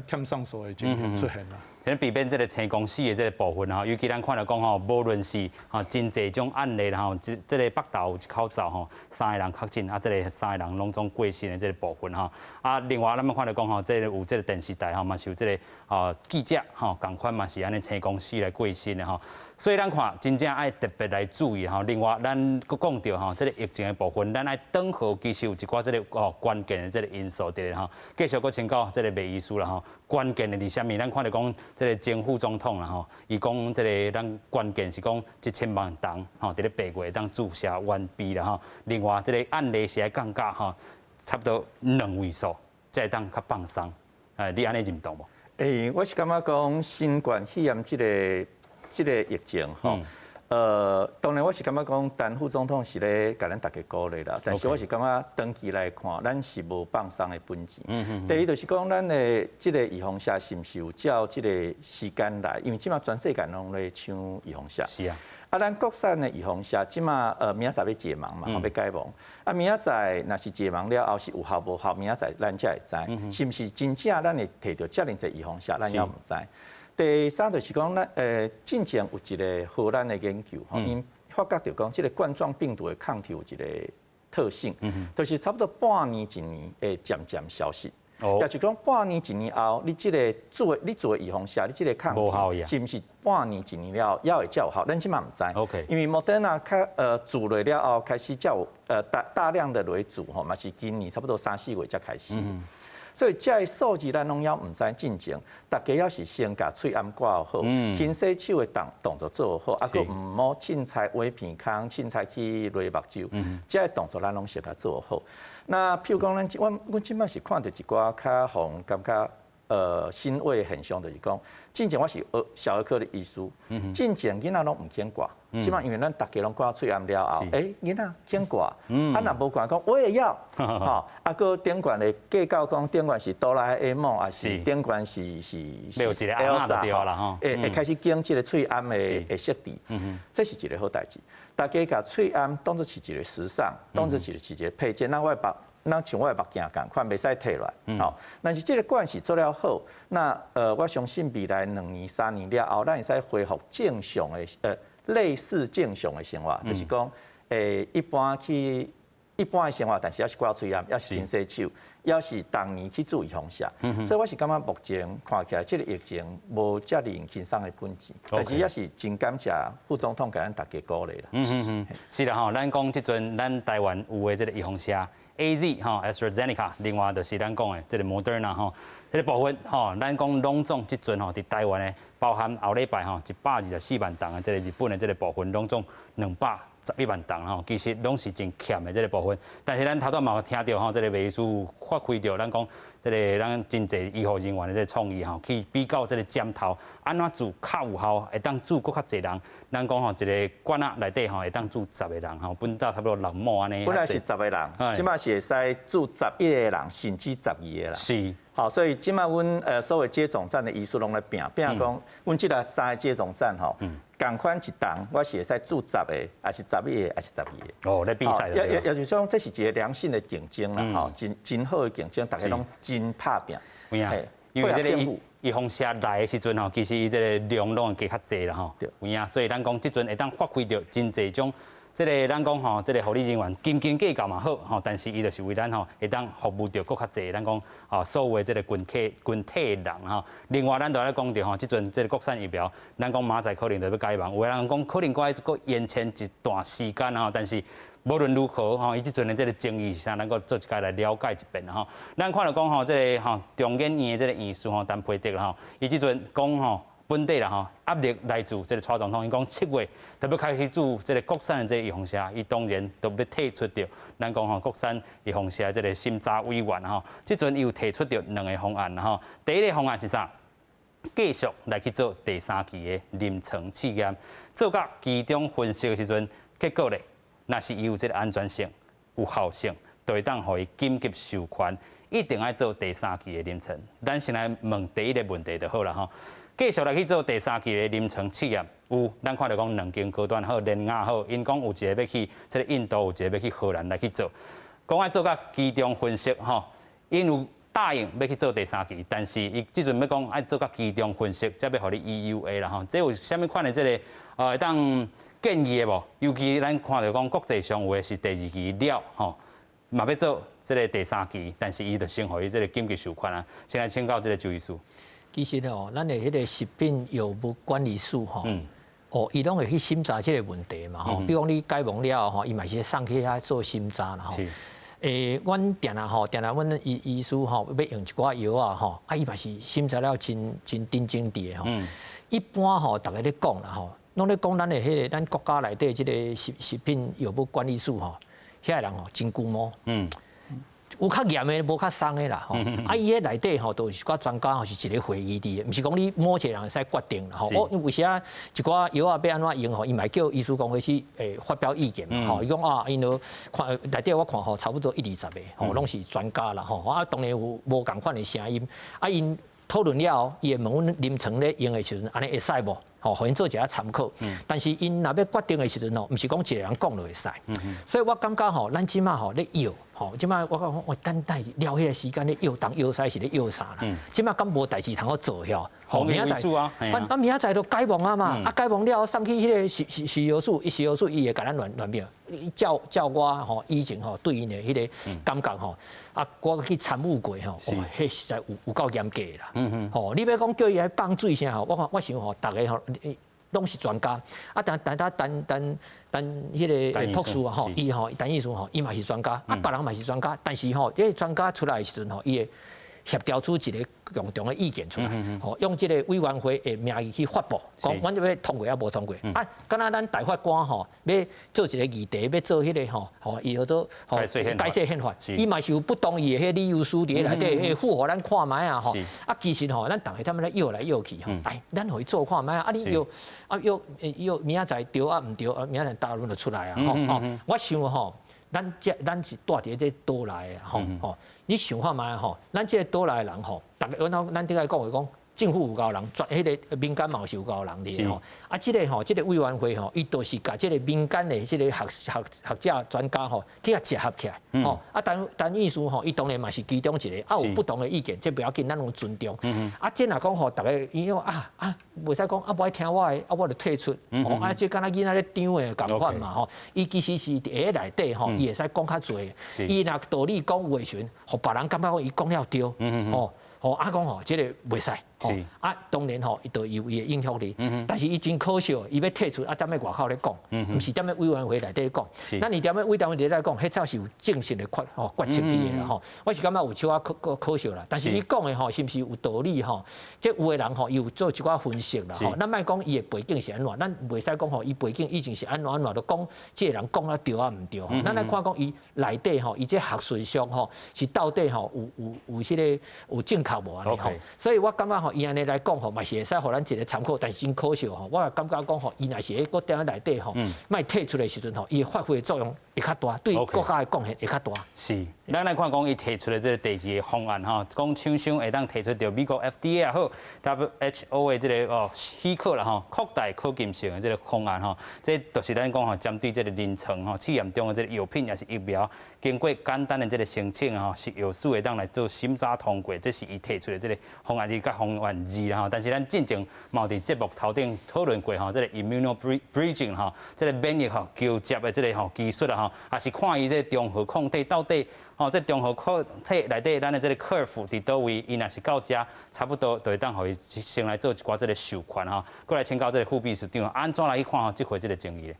欠送數的情形出現啦。先避免這个青光死的這个部分吼，尤其咱看著講吼，無論是吼真濟種案例吼，這個北投有一口罩吼，三个人確診，啊，這个三个人攏總過身的這个部分吼。啊，另外咱們看著講吼，這个有這个電視台吼，嘛是有這个記者吼，仝款嘛是按呢青光死來過身的吼。所以咱看真正愛特別來注意吼。另外，咱閣講著吼，這个疫情的部分，咱愛等候其實有一寡這个關鍵的這个因素佇咧吼。繼續閣請教這個麥醫師啦吼，關鍵的佇啥物？咱看著講這個前副總統啦吼，伊講這个咱關鍵是講1000萬人吼，佇咧8月會當注射完畢啦吼。另外，這個案例是愛降價吼，差不多兩位數，才會當較放鬆。你按呢認同無？我是感覺講新冠肺炎這個疫情吼，當然我是感覺講，陳副總統是咧共咱大家鼓勵啦，但是我是感覺長期來看，咱是無放鬆的本錢。第一就是講，咱的這個預防射是毋是有照這個時間來？因為這馬全世界攏咧搶預防射。啊，咱國產的預防射，這馬明仔載欲解盲嘛，欲解盲。啊，明仔載若是解盲了後是有效無效，明仔載咱才會知，是毋是真正咱會提著遮爾濟預防射，咱猶毋知。第三就是講，咱進前有一个荷蘭的研究，吼，𪜶發覺著講，這个冠狀病毒的抗體有一個特性，就是差不多半年一年會漸漸消失。也就是講，半年一年後，你這个注的你注的預防射，你這个抗體是毋是半年一年了猶會才有效？咱這馬毋知。因為莫德納開注落了後，開始才有大量的來注吼，嘛是今年差不多三四月才開始。所以這个數字咱攏猶毋知進前，大家猶是先共喙罨掛好，勤洗手的動作做好，啊，閣毋好凊彩搲鼻孔、凊彩去勒目睭，這个動作咱攏先共做好。那譬如講，咱阮這擺是看著一寡較予人感覺欣慰的現象，就是講，進前我是學小兒科的醫師，進前囡仔攏毋肯掛，這擺因為咱逐家攏掛喙罨了後，囡仔肯掛，啊若無掛講我也要，吼，啊閣頂懸的計較講頂懸是哆啦 A 夢，還是頂懸是有一个阿嬤就對啦吼，會開始揀這个喙罨的設置，這是一个好代誌。大家共喙罨當作是一个時尚，當作是一个配件，那我的咱像我的目鏡仝款，袂使退落來。吼，但是這个慣勢做了好，那我相信未來2年、3年了後，咱會使恢復正常的類似正常的生活，就是講一般的生活，但是猶是掛喙罨，猶是勤洗手，猶是逐年去注預防射。所以我是感覺目前看起來，這个疫情無遮爾輕鬆的本錢，但是也是真感謝副總統共咱大家鼓勵啦。是啦吼，咱講這陣咱台灣有的這个預防射 AZ 吼，AstraZeneca，另外就是咱講的這个 Moderna 吼，這个部分吼，咱講攏總這陣吼，佇台灣的包含後禮拜吼124萬筒的這个日本的這个部分，攏總211萬筒吼，其實攏是真欠的這个部分。但是咱頭拄嘛有聽著吼，這个麥醫師發揮著咱講這个咱真濟醫護人員的這个創意吼，去比較這个針頭按怎注較有效，會當注閣較濟人。咱講吼，一个罐仔內底吼會當注十个人吼，本早差不多六畝按呢。本來是十個人，這擺是會使注11個人，甚至12個人。好，所以這擺阮所有接種站的醫師攏咧拼拼講，阮這个三個接種站吼，仝款一筒，我是會使注十個，還是11個，還是12個。哦，咧比賽。也就是講，這是一個良性的競爭啦，吼，真好的競爭，大家攏真拍拚。有影，因為這个預防射來的時陣吼，其實伊這个量攏會加較濟啦吼。有影，所以咱講這陣會當發揮著真濟種。這个咱講吼，這个護理人員斤斤計較嘛好吼，但是伊就是為咱吼會當服務著閣較濟，咱講啊所有的這个群體的人吼。另外，咱就來講著吼，這陣這个國產疫苗，咱講明仔載可能就欲解盲，有的人講可能閣愛閣延遲一段時間吼，但是無論如何吼，伊這陣的這个爭議是啥，咱閣做一擺來了解一遍吼。咱看著講吼，這个吼中研院的這个院士吼陳培德吼，伊這陣講吼，本地啦吼，壓力來自這个蔡總統，伊講7月就欲開始注這个國產的這个預防射，伊當然都欲退出著。咱講吼，國產預防射這个審查委員吼，這陣伊有提出著兩个方案吼。第一个方案是啥？繼續來去做第三期的臨床試驗，做甲期中分析的時陣，結果咧，若是伊有這个安全性、有效性，就會當予伊緊急授權，一定愛做第三期的臨床。咱先來問第一个問題就好啦吼。繼續來去做第三期的臨床試驗，有咱看著講兩間高端好，聯亞好，𪜶講有一个欲去這个印度，有一个欲去荷蘭來去做，講愛做甲期中分析吼，𪜶有答應欲去做第三期，但是伊這陣欲講愛做甲期中分析，才欲予你 EUA 啦吼。這有啥物款的這个會當建議的無？尤其咱看著講國際上有的是第二期了吼，嘛欲做這个第三期，但是伊就先予伊這个緊急授權啊。先來請教這个周醫師。其實哦，咱的彼个食品藥物管理署吼，哦，伊攏會去審查這个問題嘛吼。比如講你解盲了後吼，伊嘛是送去遐做審查啦吼。阮定定吼，定定阮醫師吼，欲用一寡藥啊吼，啊，伊嘛是審查了真真認真佇的吼。一般吼，逐家咧講啦吼，攏咧講咱的彼个咱國家內底這个食品藥物管理署吼，遐个人吼真龜毛。有較嚴的，無較鬆的啦吼。啊，伊彼內底吼，都是一寡專家吼，是一个會議佇的，毋是講你某一個人會使決定啦吼。我有時啊，一寡藥仔欲按怎用吼，伊嘛會叫醫師公會去發表意見嘛吼。伊講啊，𪜶都看內底我看吼，差不多一二十个吼，攏是專家啦吼。啊，當然有無仝款的聲音。啊，𪜶討論了後，伊會問阮臨床咧用的時陣，按呢會使無？吼，予𪜶做一下參考。但是𪜶若欲決定的時陣吼，毋是講一個人講就會使。所以我感覺吼，咱這馬吼咧藥，吼，這馬我講我等待了彼個時間咧藥東藥西是咧藥啥啦？這馬敢無代誌通好做遐？吼，明仔載啊，啊明仔載就解盲啊嘛，啊解盲了後送去彼个食藥署，伊食藥署伊會共咱亂亂表，照照我吼以前吼對𪜶的彼个感覺吼，啊我去參與過吼，哦，彼實在有夠嚴格啦。吼，你欲講叫伊來放水啥吼，我看我想吼，逐个吼攏是專家，啊，但但但但但但彼个博士啊吼，伊吼陳醫師吼，伊嘛是專家，啊，別人嘛是專家，但是吼，這个專家出來的時陣吼，伊會協調出一个共同的意見出來，吼，用這个委員會的名義去發布，講阮這欲通過抑無通過。啊，敢若咱大法官吼，欲做一个議題，欲做彼个吼，吼，伊叫做改釋憲法，伊嘛是有不同意的彼个理由書佇內底，會附予咱看覓啊吼。啊，其實吼，咱逐家他們咧拗來拗去吼，哎，咱予伊做看覓啊，啊，你拗啊拗拗明仔載對啊毋對啊，明仔載答案就出來啊吼。吼，我想吼，咱這咱是蹛佇這島內的吼吼，你想看覓吼？咱這個島內的人吼，逐家阮咱頂下講話講，政府有夠人，專彼个民間嘛是有夠人佇吼。啊，這個吼，這個委員會吼，伊就是共這个民間的這个學者專家吼，去共結合起來吼。啊，陳陳醫師吼，伊當然嘛是其中一个，啊，有不同的意見，這不要緊，咱攏尊重。啊，這若講吼，逐家伊講啊啊，袂使講啊，無愛聽我的，啊，我就退出。吼，啊，這敢若囡仔咧爭的仝款嘛吼。伊其實是佇咧內底吼，伊會使講較濟。伊若道理講有的時陣，予別人感覺講伊講了對，吼。吼啊講吼，這个袂使，啊當然吼，伊就有伊的影響力，但是伊真可惜，伊欲退出啊，踮咧外口咧講，毋是踮咧委員會內底講。咱伊踮咧委員會內底講，彼才是有正式的決策佇的啦吼。我是感覺有小可可惜啦，但是伊講的吼，是毋是有道理吼？這有的人吼，伊有做一寡分析啦吼。咱莫講伊的背景是按怎，咱袂使講吼，伊背景以前是按怎按怎，就講這个人講了對抑毋對。咱來看講伊內底吼，伊這學術上吼，是到底吼有這个有正確無按呢吼？所以我感覺吼，伊按呢來講吼，嘛是會使予咱一个參考，但是真可惜吼，我也感覺講吼，伊若是咧閣踮咧內底吼，莫退出的時陣吼，伊發揮的作用會較大，對國家的貢獻會較大。是。咱來看講，伊提出的這個第二個方案吼，講廠商會當提出著美國 FDA 也好，WHO 的這個哦許可啦吼，擴大可禁性的這個方案吼，這就是咱講吼，針對這個臨床吼試驗中的這個藥品抑是疫苗，經過簡單的這個申請吼，食藥署會當來做審查通過，這是伊提出的這個方案一佮方案二啦吼。但是咱進前嘛有佇節目頭頂討論過吼，這個 immuno bridging 吼，這個免疫吼橋接的這個吼技術啦吼，也是看伊這個中和抗體到底。吼，這中和抗體內底，咱的這個 curve 佇佗位，伊若是到遮，差不多就會當予伊先來做一寡這個授權吼。過來請教這個副秘書長，按怎來去看吼這回這個爭議咧？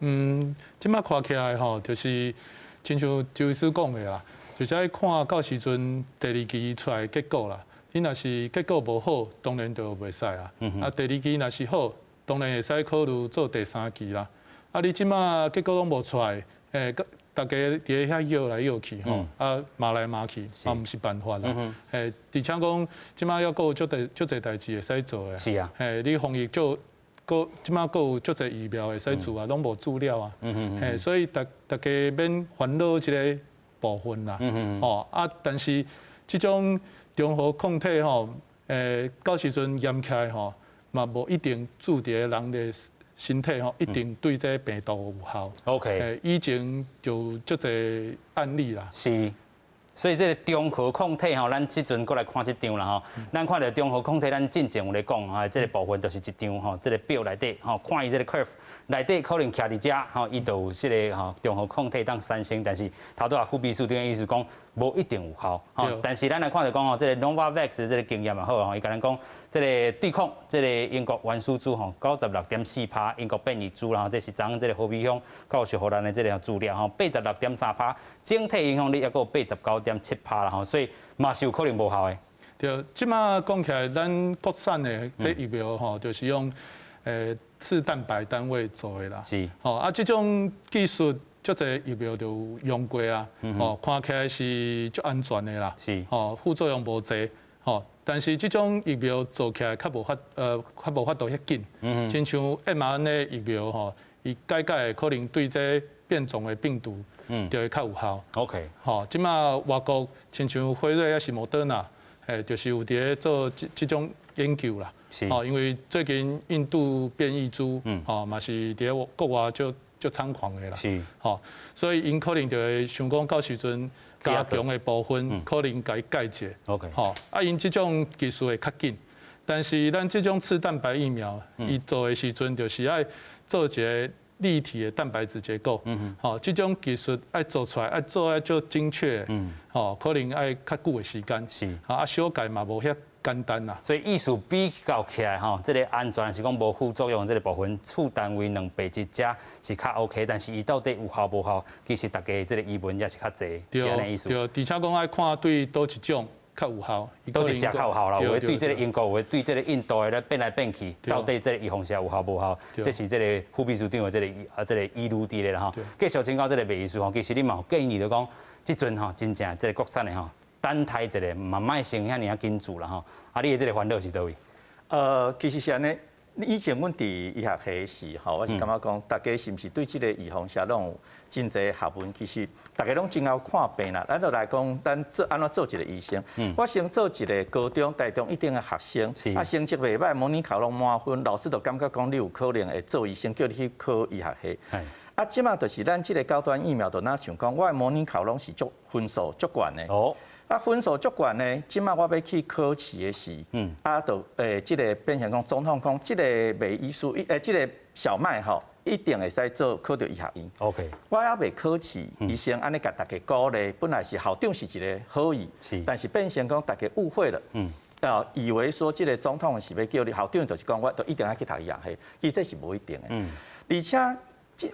嗯，這擺看起來吼，就是親像周醫師講的啦，就是愛看到時陣第二期出來結果啦。你若是結果無好，當然就袂使啊。啊，第二期若是好，當然會使考慮做第三期啦。啊，你這擺結果攏無出來，大家佇咧遐搖來搖去吼，啊罵來罵去，嘛毋是辦法啦。而且講這擺猶閣有足濟足濟代誌會使做的。你防疫做，閣這擺閣有足濟疫苗會使注啊，攏無注了啊。所以逐逐家免煩惱這个部分啦。吼啊，但是這種中和抗體吼，到時陣驗起來吼，嘛無一定注佇咧人的身體吼，一定對這個病毒有效。 以前就足濟案例啦。是，所以這個中和抗體吼，咱這陣閣來看這張啦吼。咱看著中和抗體，咱進前有咧講吼，這個部分就是一張吼，這個表內底吼，看伊這個 curve 內底可能徛佇遮吼，伊就有這個吼中和抗體當產生，但是頭拄仔副秘書長意思講，無一定有效吼。但是咱來看著講吼，這個 Novavax 這個經驗也好吼，伊共咱講，這個對抗這個英國原始株吼，96.4%，英國變異株啦，這是昨昏這個何美鄉教授予咱的這個資料吼，86.3%，整體影響力抑閣有89.7%啦吼，所以嘛是有可能無效的。對，這擺講起來，咱國產的這疫苗吼，就是用次蛋白單位做的啦。吼啊，這種技術足濟疫苗就有用過啊，吼，看起來是足安全的啦。吼，副作用無濟，吼。但是這種疫苗做起來較無法度遐緊。親像 mRNA 疫苗吼，伊改改可能對這變種的病毒，就會較有效。 吼，這擺外國親像輝瑞抑是莫德納，就是有佇咧做這這種研究啦。吼，因為最近印度變異株，吼嘛是佇咧國外足足猖狂的啦。吼，所以𪜶可能就會想講到時陣加強的部分，可能共伊改一下。 吼，啊，𪜶這種技術會較緊，但是咱這種次蛋白疫苗，伊做的時陣就是愛做一個立體的蛋白質結構。吼，這種技術愛做出來，愛做愛足精確。吼，可能愛較久的時間。啊，修改嘛無遐簡單啦。所以意思比較起來吼，這個安全是講無副作用，這個部分次單位蛋白質遮是較 OK，但是伊到底有效無效，其實大家這個疑問也是較濟，是按呢意思。對，而且講愛看對佗一種較有效，佗一隻較有效啦，有的對這個英國，有的對這個印度的咧變來變去，到底這個預防射有效無效？這是這個副秘書長的這個啊這個疑慮佇咧啦吼。繼續請教這個麥醫師吼，其實你嘛有建議就講，這陣吼真正這個國產的吼，等待一下，嘛莫先遐爾仔緊注啦吼。啊，你的這個煩惱是佗位？其實是按呢，以前阮佇醫學系時吼，我是感覺講，大家是毋是對這個預防射攏有真濟學問？其實大家攏真𠢕看病啦。咱就來講，咱做按怎做一個醫生？我先做一個高中、大中一等的學生，啊，成績袂䆀，模擬考攏滿分，老師就感覺講你有可能會做醫生，叫你去考醫學系。啊，這擺就是咱這個高端疫苗，就若像講，我的模擬考攏是足分數足懸的。啊，分數足懸呢，這擺我欲去考試的時，啊，就這個變成講總統講，這個麥醫師，這個小麥吼，一定會使做考著醫學院。 我猶未考試，醫生按呢共大家鼓勵，本來是校長是一個好意，但是變成講大家誤會了，啊，以為說這個總統是欲叫你校長，就是講我都一定愛去讀醫學系，其實這是無一定的。而且，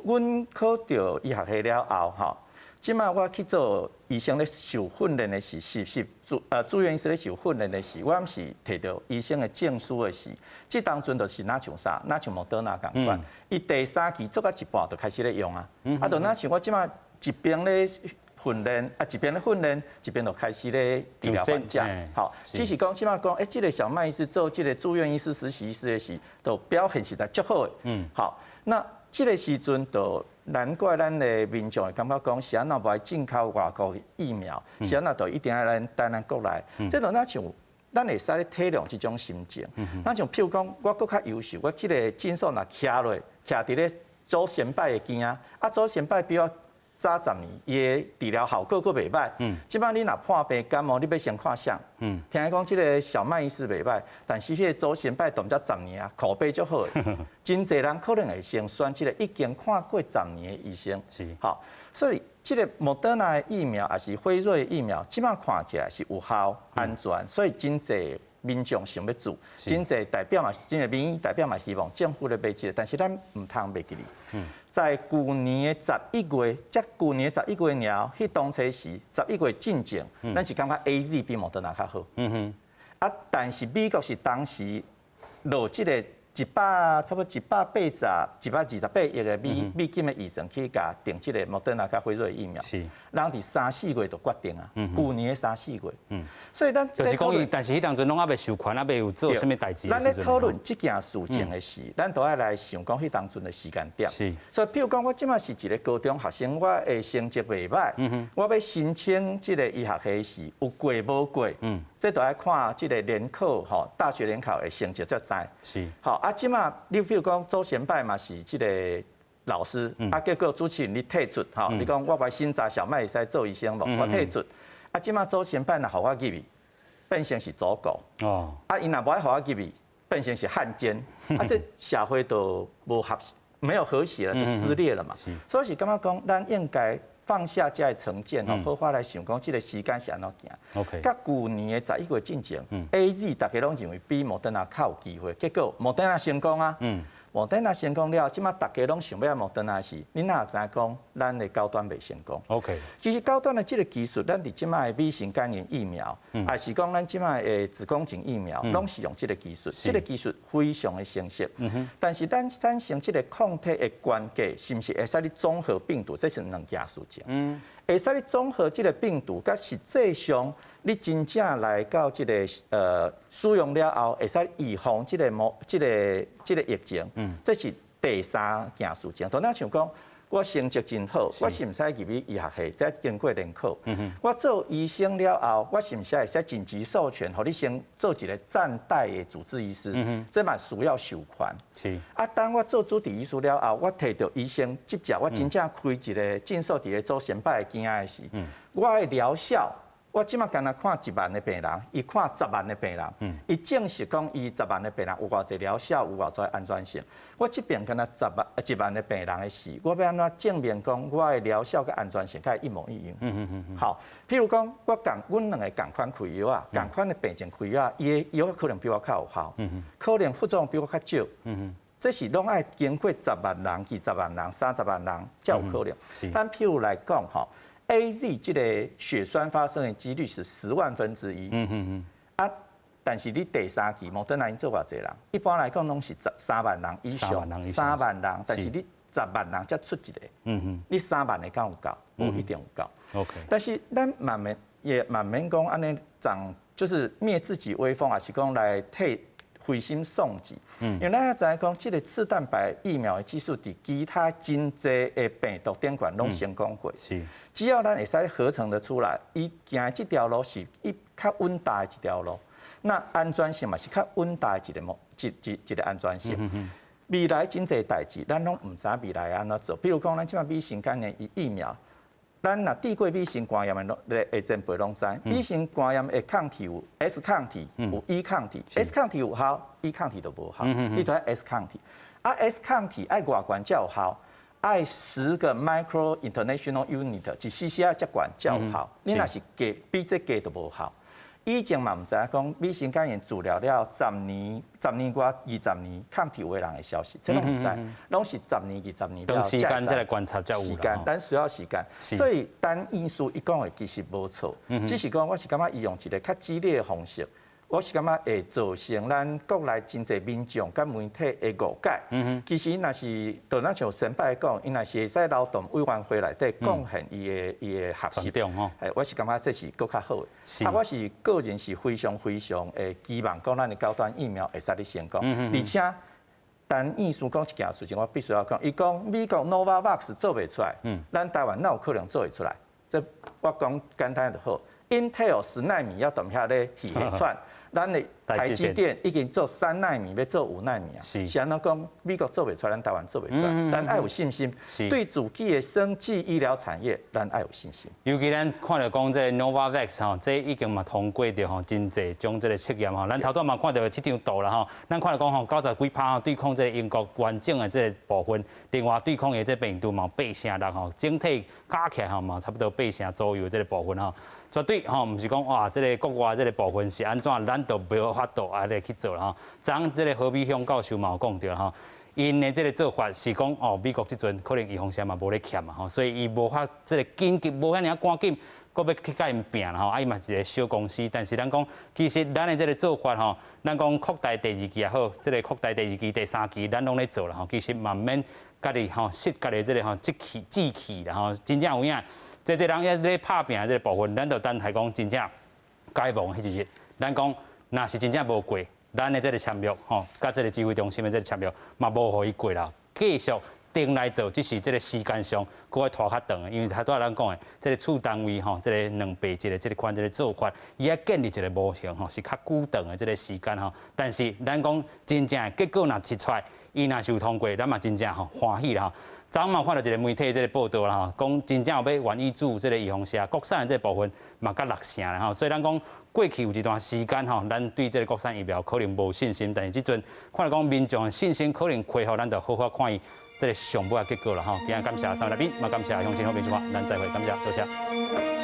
阮考著醫學系了後，吼。這擺我去做醫生咧受訓練的時，實習住院醫師咧受訓練的時，我是提著醫生的證書的時，這當陣就是若像啥，若像莫德納仝款，伊第三期做到一半就開始咧用啊，啊，就若像我這擺一邊咧訓練啊，一邊咧訓練，一邊就開始咧治療患者。好，只是講這擺講，這個小麥醫師做這個住院醫師、實習醫師的時，就表現實在足好的。好，那這個時陣就難怪咱的民眾會感覺講，是按怎無愛進口外國疫苗，是按怎就一定愛咱台灣國內。這就若像咱會使咧體諒這種心情。咱像譬如講，我閣較優秀，我這個診所若徛落，徛佇咧祖先拜的邊仔，啊，祖先拜比我早十年，伊的治療效果閣袂䆀。這擺你若破病感冒，你欲先看誰？聽講這個小麥醫師袂䆀，但是彼個祖先拜踮遮十年啊，口碑足好的。真濟人可能會先選這個已經看過十年的醫生。好，所以這個莫德納的疫苗抑是輝瑞的疫苗，這擺看起來是有效、安全，所以真濟民眾想欲注，真濟代表嘛，真濟民意代表嘛，希望政府咧買這個，但是咱毋通袂記哩。在舊年的十一月，才舊年十一月爾，彼當初時十一月進前，咱是感覺 AZ 比莫德納較好。啊，但是美國是當時落這個一百差不多180、128億的美金的預算去共訂這個莫德納佮輝瑞疫苗。人佇三四月就決定啊，舊年的三四月。所以咱就是講伊，但是彼當陣攏猶未授權，猶未有做啥物代誌。咱咧討論這件事情的時，咱都愛來想講彼當陣的時間點。所以，譬如講，我這擺是一個高中學生，我的成績袂䆀，我欲申請這個醫學系時，有過無過？這都愛看這個聯考吼，大學聯考的成績才知。好，啊，這擺你譬如講祖先拜嘛是這個老師，啊，結果主持人你退出，吼，你講我欲審查小麥會使做醫生無？我退出。啊，這擺祖先拜若予我入去，變成是祖國。啊，伊若無愛予我入去，變成是漢奸。啊，這社會都無合，沒有和諧了，就撕裂了嘛。所以是感覺講，咱應該放下這個成見吼，好好來想講，這個時間是按怎行。佮舊年的11月進前，AZ 大家攏認為比莫德納較有機會，結果莫德納成功啊。莫德納成功了，這擺大家攏想欲愛莫德納時，你哪會知講咱的高端袂成功？OK。其實高端的這個技術，咱佇這擺的 B 型肝炎疫苗，抑是講咱這擺的子宮頸疫苗，攏是用這個技術。這個技術非常的成熟。但是咱產生這個抗體的關鍵，是毋是會使你綜合病毒？這是兩件事情。會使你綜合這個病毒，佮實際上你真正來到這個使用了後，會使預防這個模這個這個疫情。這是第三件事情。就若像講，我成績真好，我是毋使入去醫學系，這經過聯考。我做醫生了後，我是毋是會使緊急授權，予你先做一個暫代的主治醫師？這嘛需要授權。啊，當我做主治醫師了後，我提著醫生執照，我真正開一個診所佇咧祖先拜的邊仔的時，我的療效，我這擺干焦看1萬个病人，伊看10萬个病人，伊證實講伊十萬个病人有偌濟療效，有偌濟安全性。我這邊干焦10萬、1萬个病人的時，我欲按怎證明講我的療效佮安全性佮伊一模一樣？好，譬如講，我仝阮兩个仝款開藥啊，仝款的病症開藥啊，伊的藥可能比我較有效，可能副作用比我較少。這是攏愛經過十萬人、20萬人、30萬人才有可能。咱譬如來講吼，AZ 這個血栓發生的幾率是10萬分之一。啊，但是你第三劑莫德納𪜶做偌濟人？一般來講攏是3萬人以上，三萬人，但是你十萬人才出一個。你三萬个敢有夠？無一定有夠。 但是咱慢慢也慢慢講按呢長，就是滅自己威風，抑是講來替灰心喪志。因為咱知影講，這個次蛋白疫苗的技術，佇其他真濟的病毒頂懸攏成功過。只要咱會使合成得出來，伊行的這條路是伊較穩當的一條路。那安全性嘛是較穩當的一個模，一一一個安全性。未來真濟代誌，咱攏毋知未來按怎做。比如講，咱這擺 B 型肝炎疫苗，咱若得過 B 型肝炎的的前輩攏知，B 型肝炎的抗體有 S 抗體，有 E 抗體，S 抗體有效，E 抗體就無效。你著愛 S 抗體，啊 S 抗體愛偌懸才有效，愛10個 micro international unit，一 cc 愛遮懸才有效。你若是低，比這低就無效。以前嘛毋知影講 B 型肝炎治療了十年、十年外、二十年抗體有的人會消失，這攏毋知，攏是十年、二十年了長時間才來觀察才有。時間，咱需要時間。所以陳醫師伊講的其實無錯，只是講我是感覺伊用一個較激烈的方式。我是感覺會造成咱國內真濟民眾佮媒體的誤解。其實若是就咱像先擺講，伊若是會使勞動委員會內底貢獻伊的學習，我是感覺這是閣較好的。啊，我是個人是非常非常會期望講咱的高端疫苗會使咧成功，而且陳醫師講一件事情，我必須要講，伊講美國 Novavax 做袂出來，咱台灣哪有可能做會出來？這我講簡單就好，Intel 10納米猶踮遐咧氣喘。咱的台積電已經做3納米，欲做5納米啊！是按怎講？美國做袂出來，咱台灣做袂出來，咱愛有信心。對自己的生技醫療產業，咱愛有信心。尤其咱看著講這個 Novavax 吼，這已經嘛通過著吼，真濟種這個測驗吼。咱頭拄嘛看著這張圖啦吼，咱看著講吼，90幾趴吼對抗這個英國完整的這個部分，另外對抗的這個病毒嘛8成6吼，整體加起來吼嘛差不多8成左右這個部分吼。絕對吼，毋是講哇，這個國外這個部分是按怎，咱就無法度按呢去做啦吼。昨昏這個何美鄉教授嘛有講著吼，𪜶的這個做法是講哦，美國這陣可能預防針嘛無咧欠嘛吼，所以伊無法這個緊急無遐爾趕緊，閣欲去共𪜶拚啦吼。啊，伊嘛是一個小公司，但是咱講其實咱的這個做法吼，咱講擴大第二期也好，這個擴大第二期、第三期，咱攏咧做啦吼。其實嘛毋免家己吼失家己這個吼志氣志氣啦吼，真正有影。這濟人猶咧拍拚這個部分，咱就等待講真正解亡彼一日。咱講若是真正無過，咱的這個簽約吼，佮這個指揮中心的這個簽約嘛無予伊過啦，繼續頂來做，只是這個時間上閣愛拖較長，因為頭拄仔咱講的這個次單位吼，這個2倍一個這個款這個做法，伊愛建立一個模型吼，是較久長的這個時間吼。但是咱講真正的結果若一出來，伊若是有通過，咱嘛真正吼歡喜啦吼。昨昏嘛看著一個媒體這個報道啦吼，講真正有欲願意注這個預防射，國產的這個部分嘛佮6成啦吼，所以咱講過去有一段時間吼，咱對這個國產疫苗可能無信心，但是這陣看來講民眾的信心可能恢復，咱就好好看伊這個上尾的結果啦吼。今日感謝三位來賓，嘛感謝鄉親好朋友，咱再會，感謝，多謝。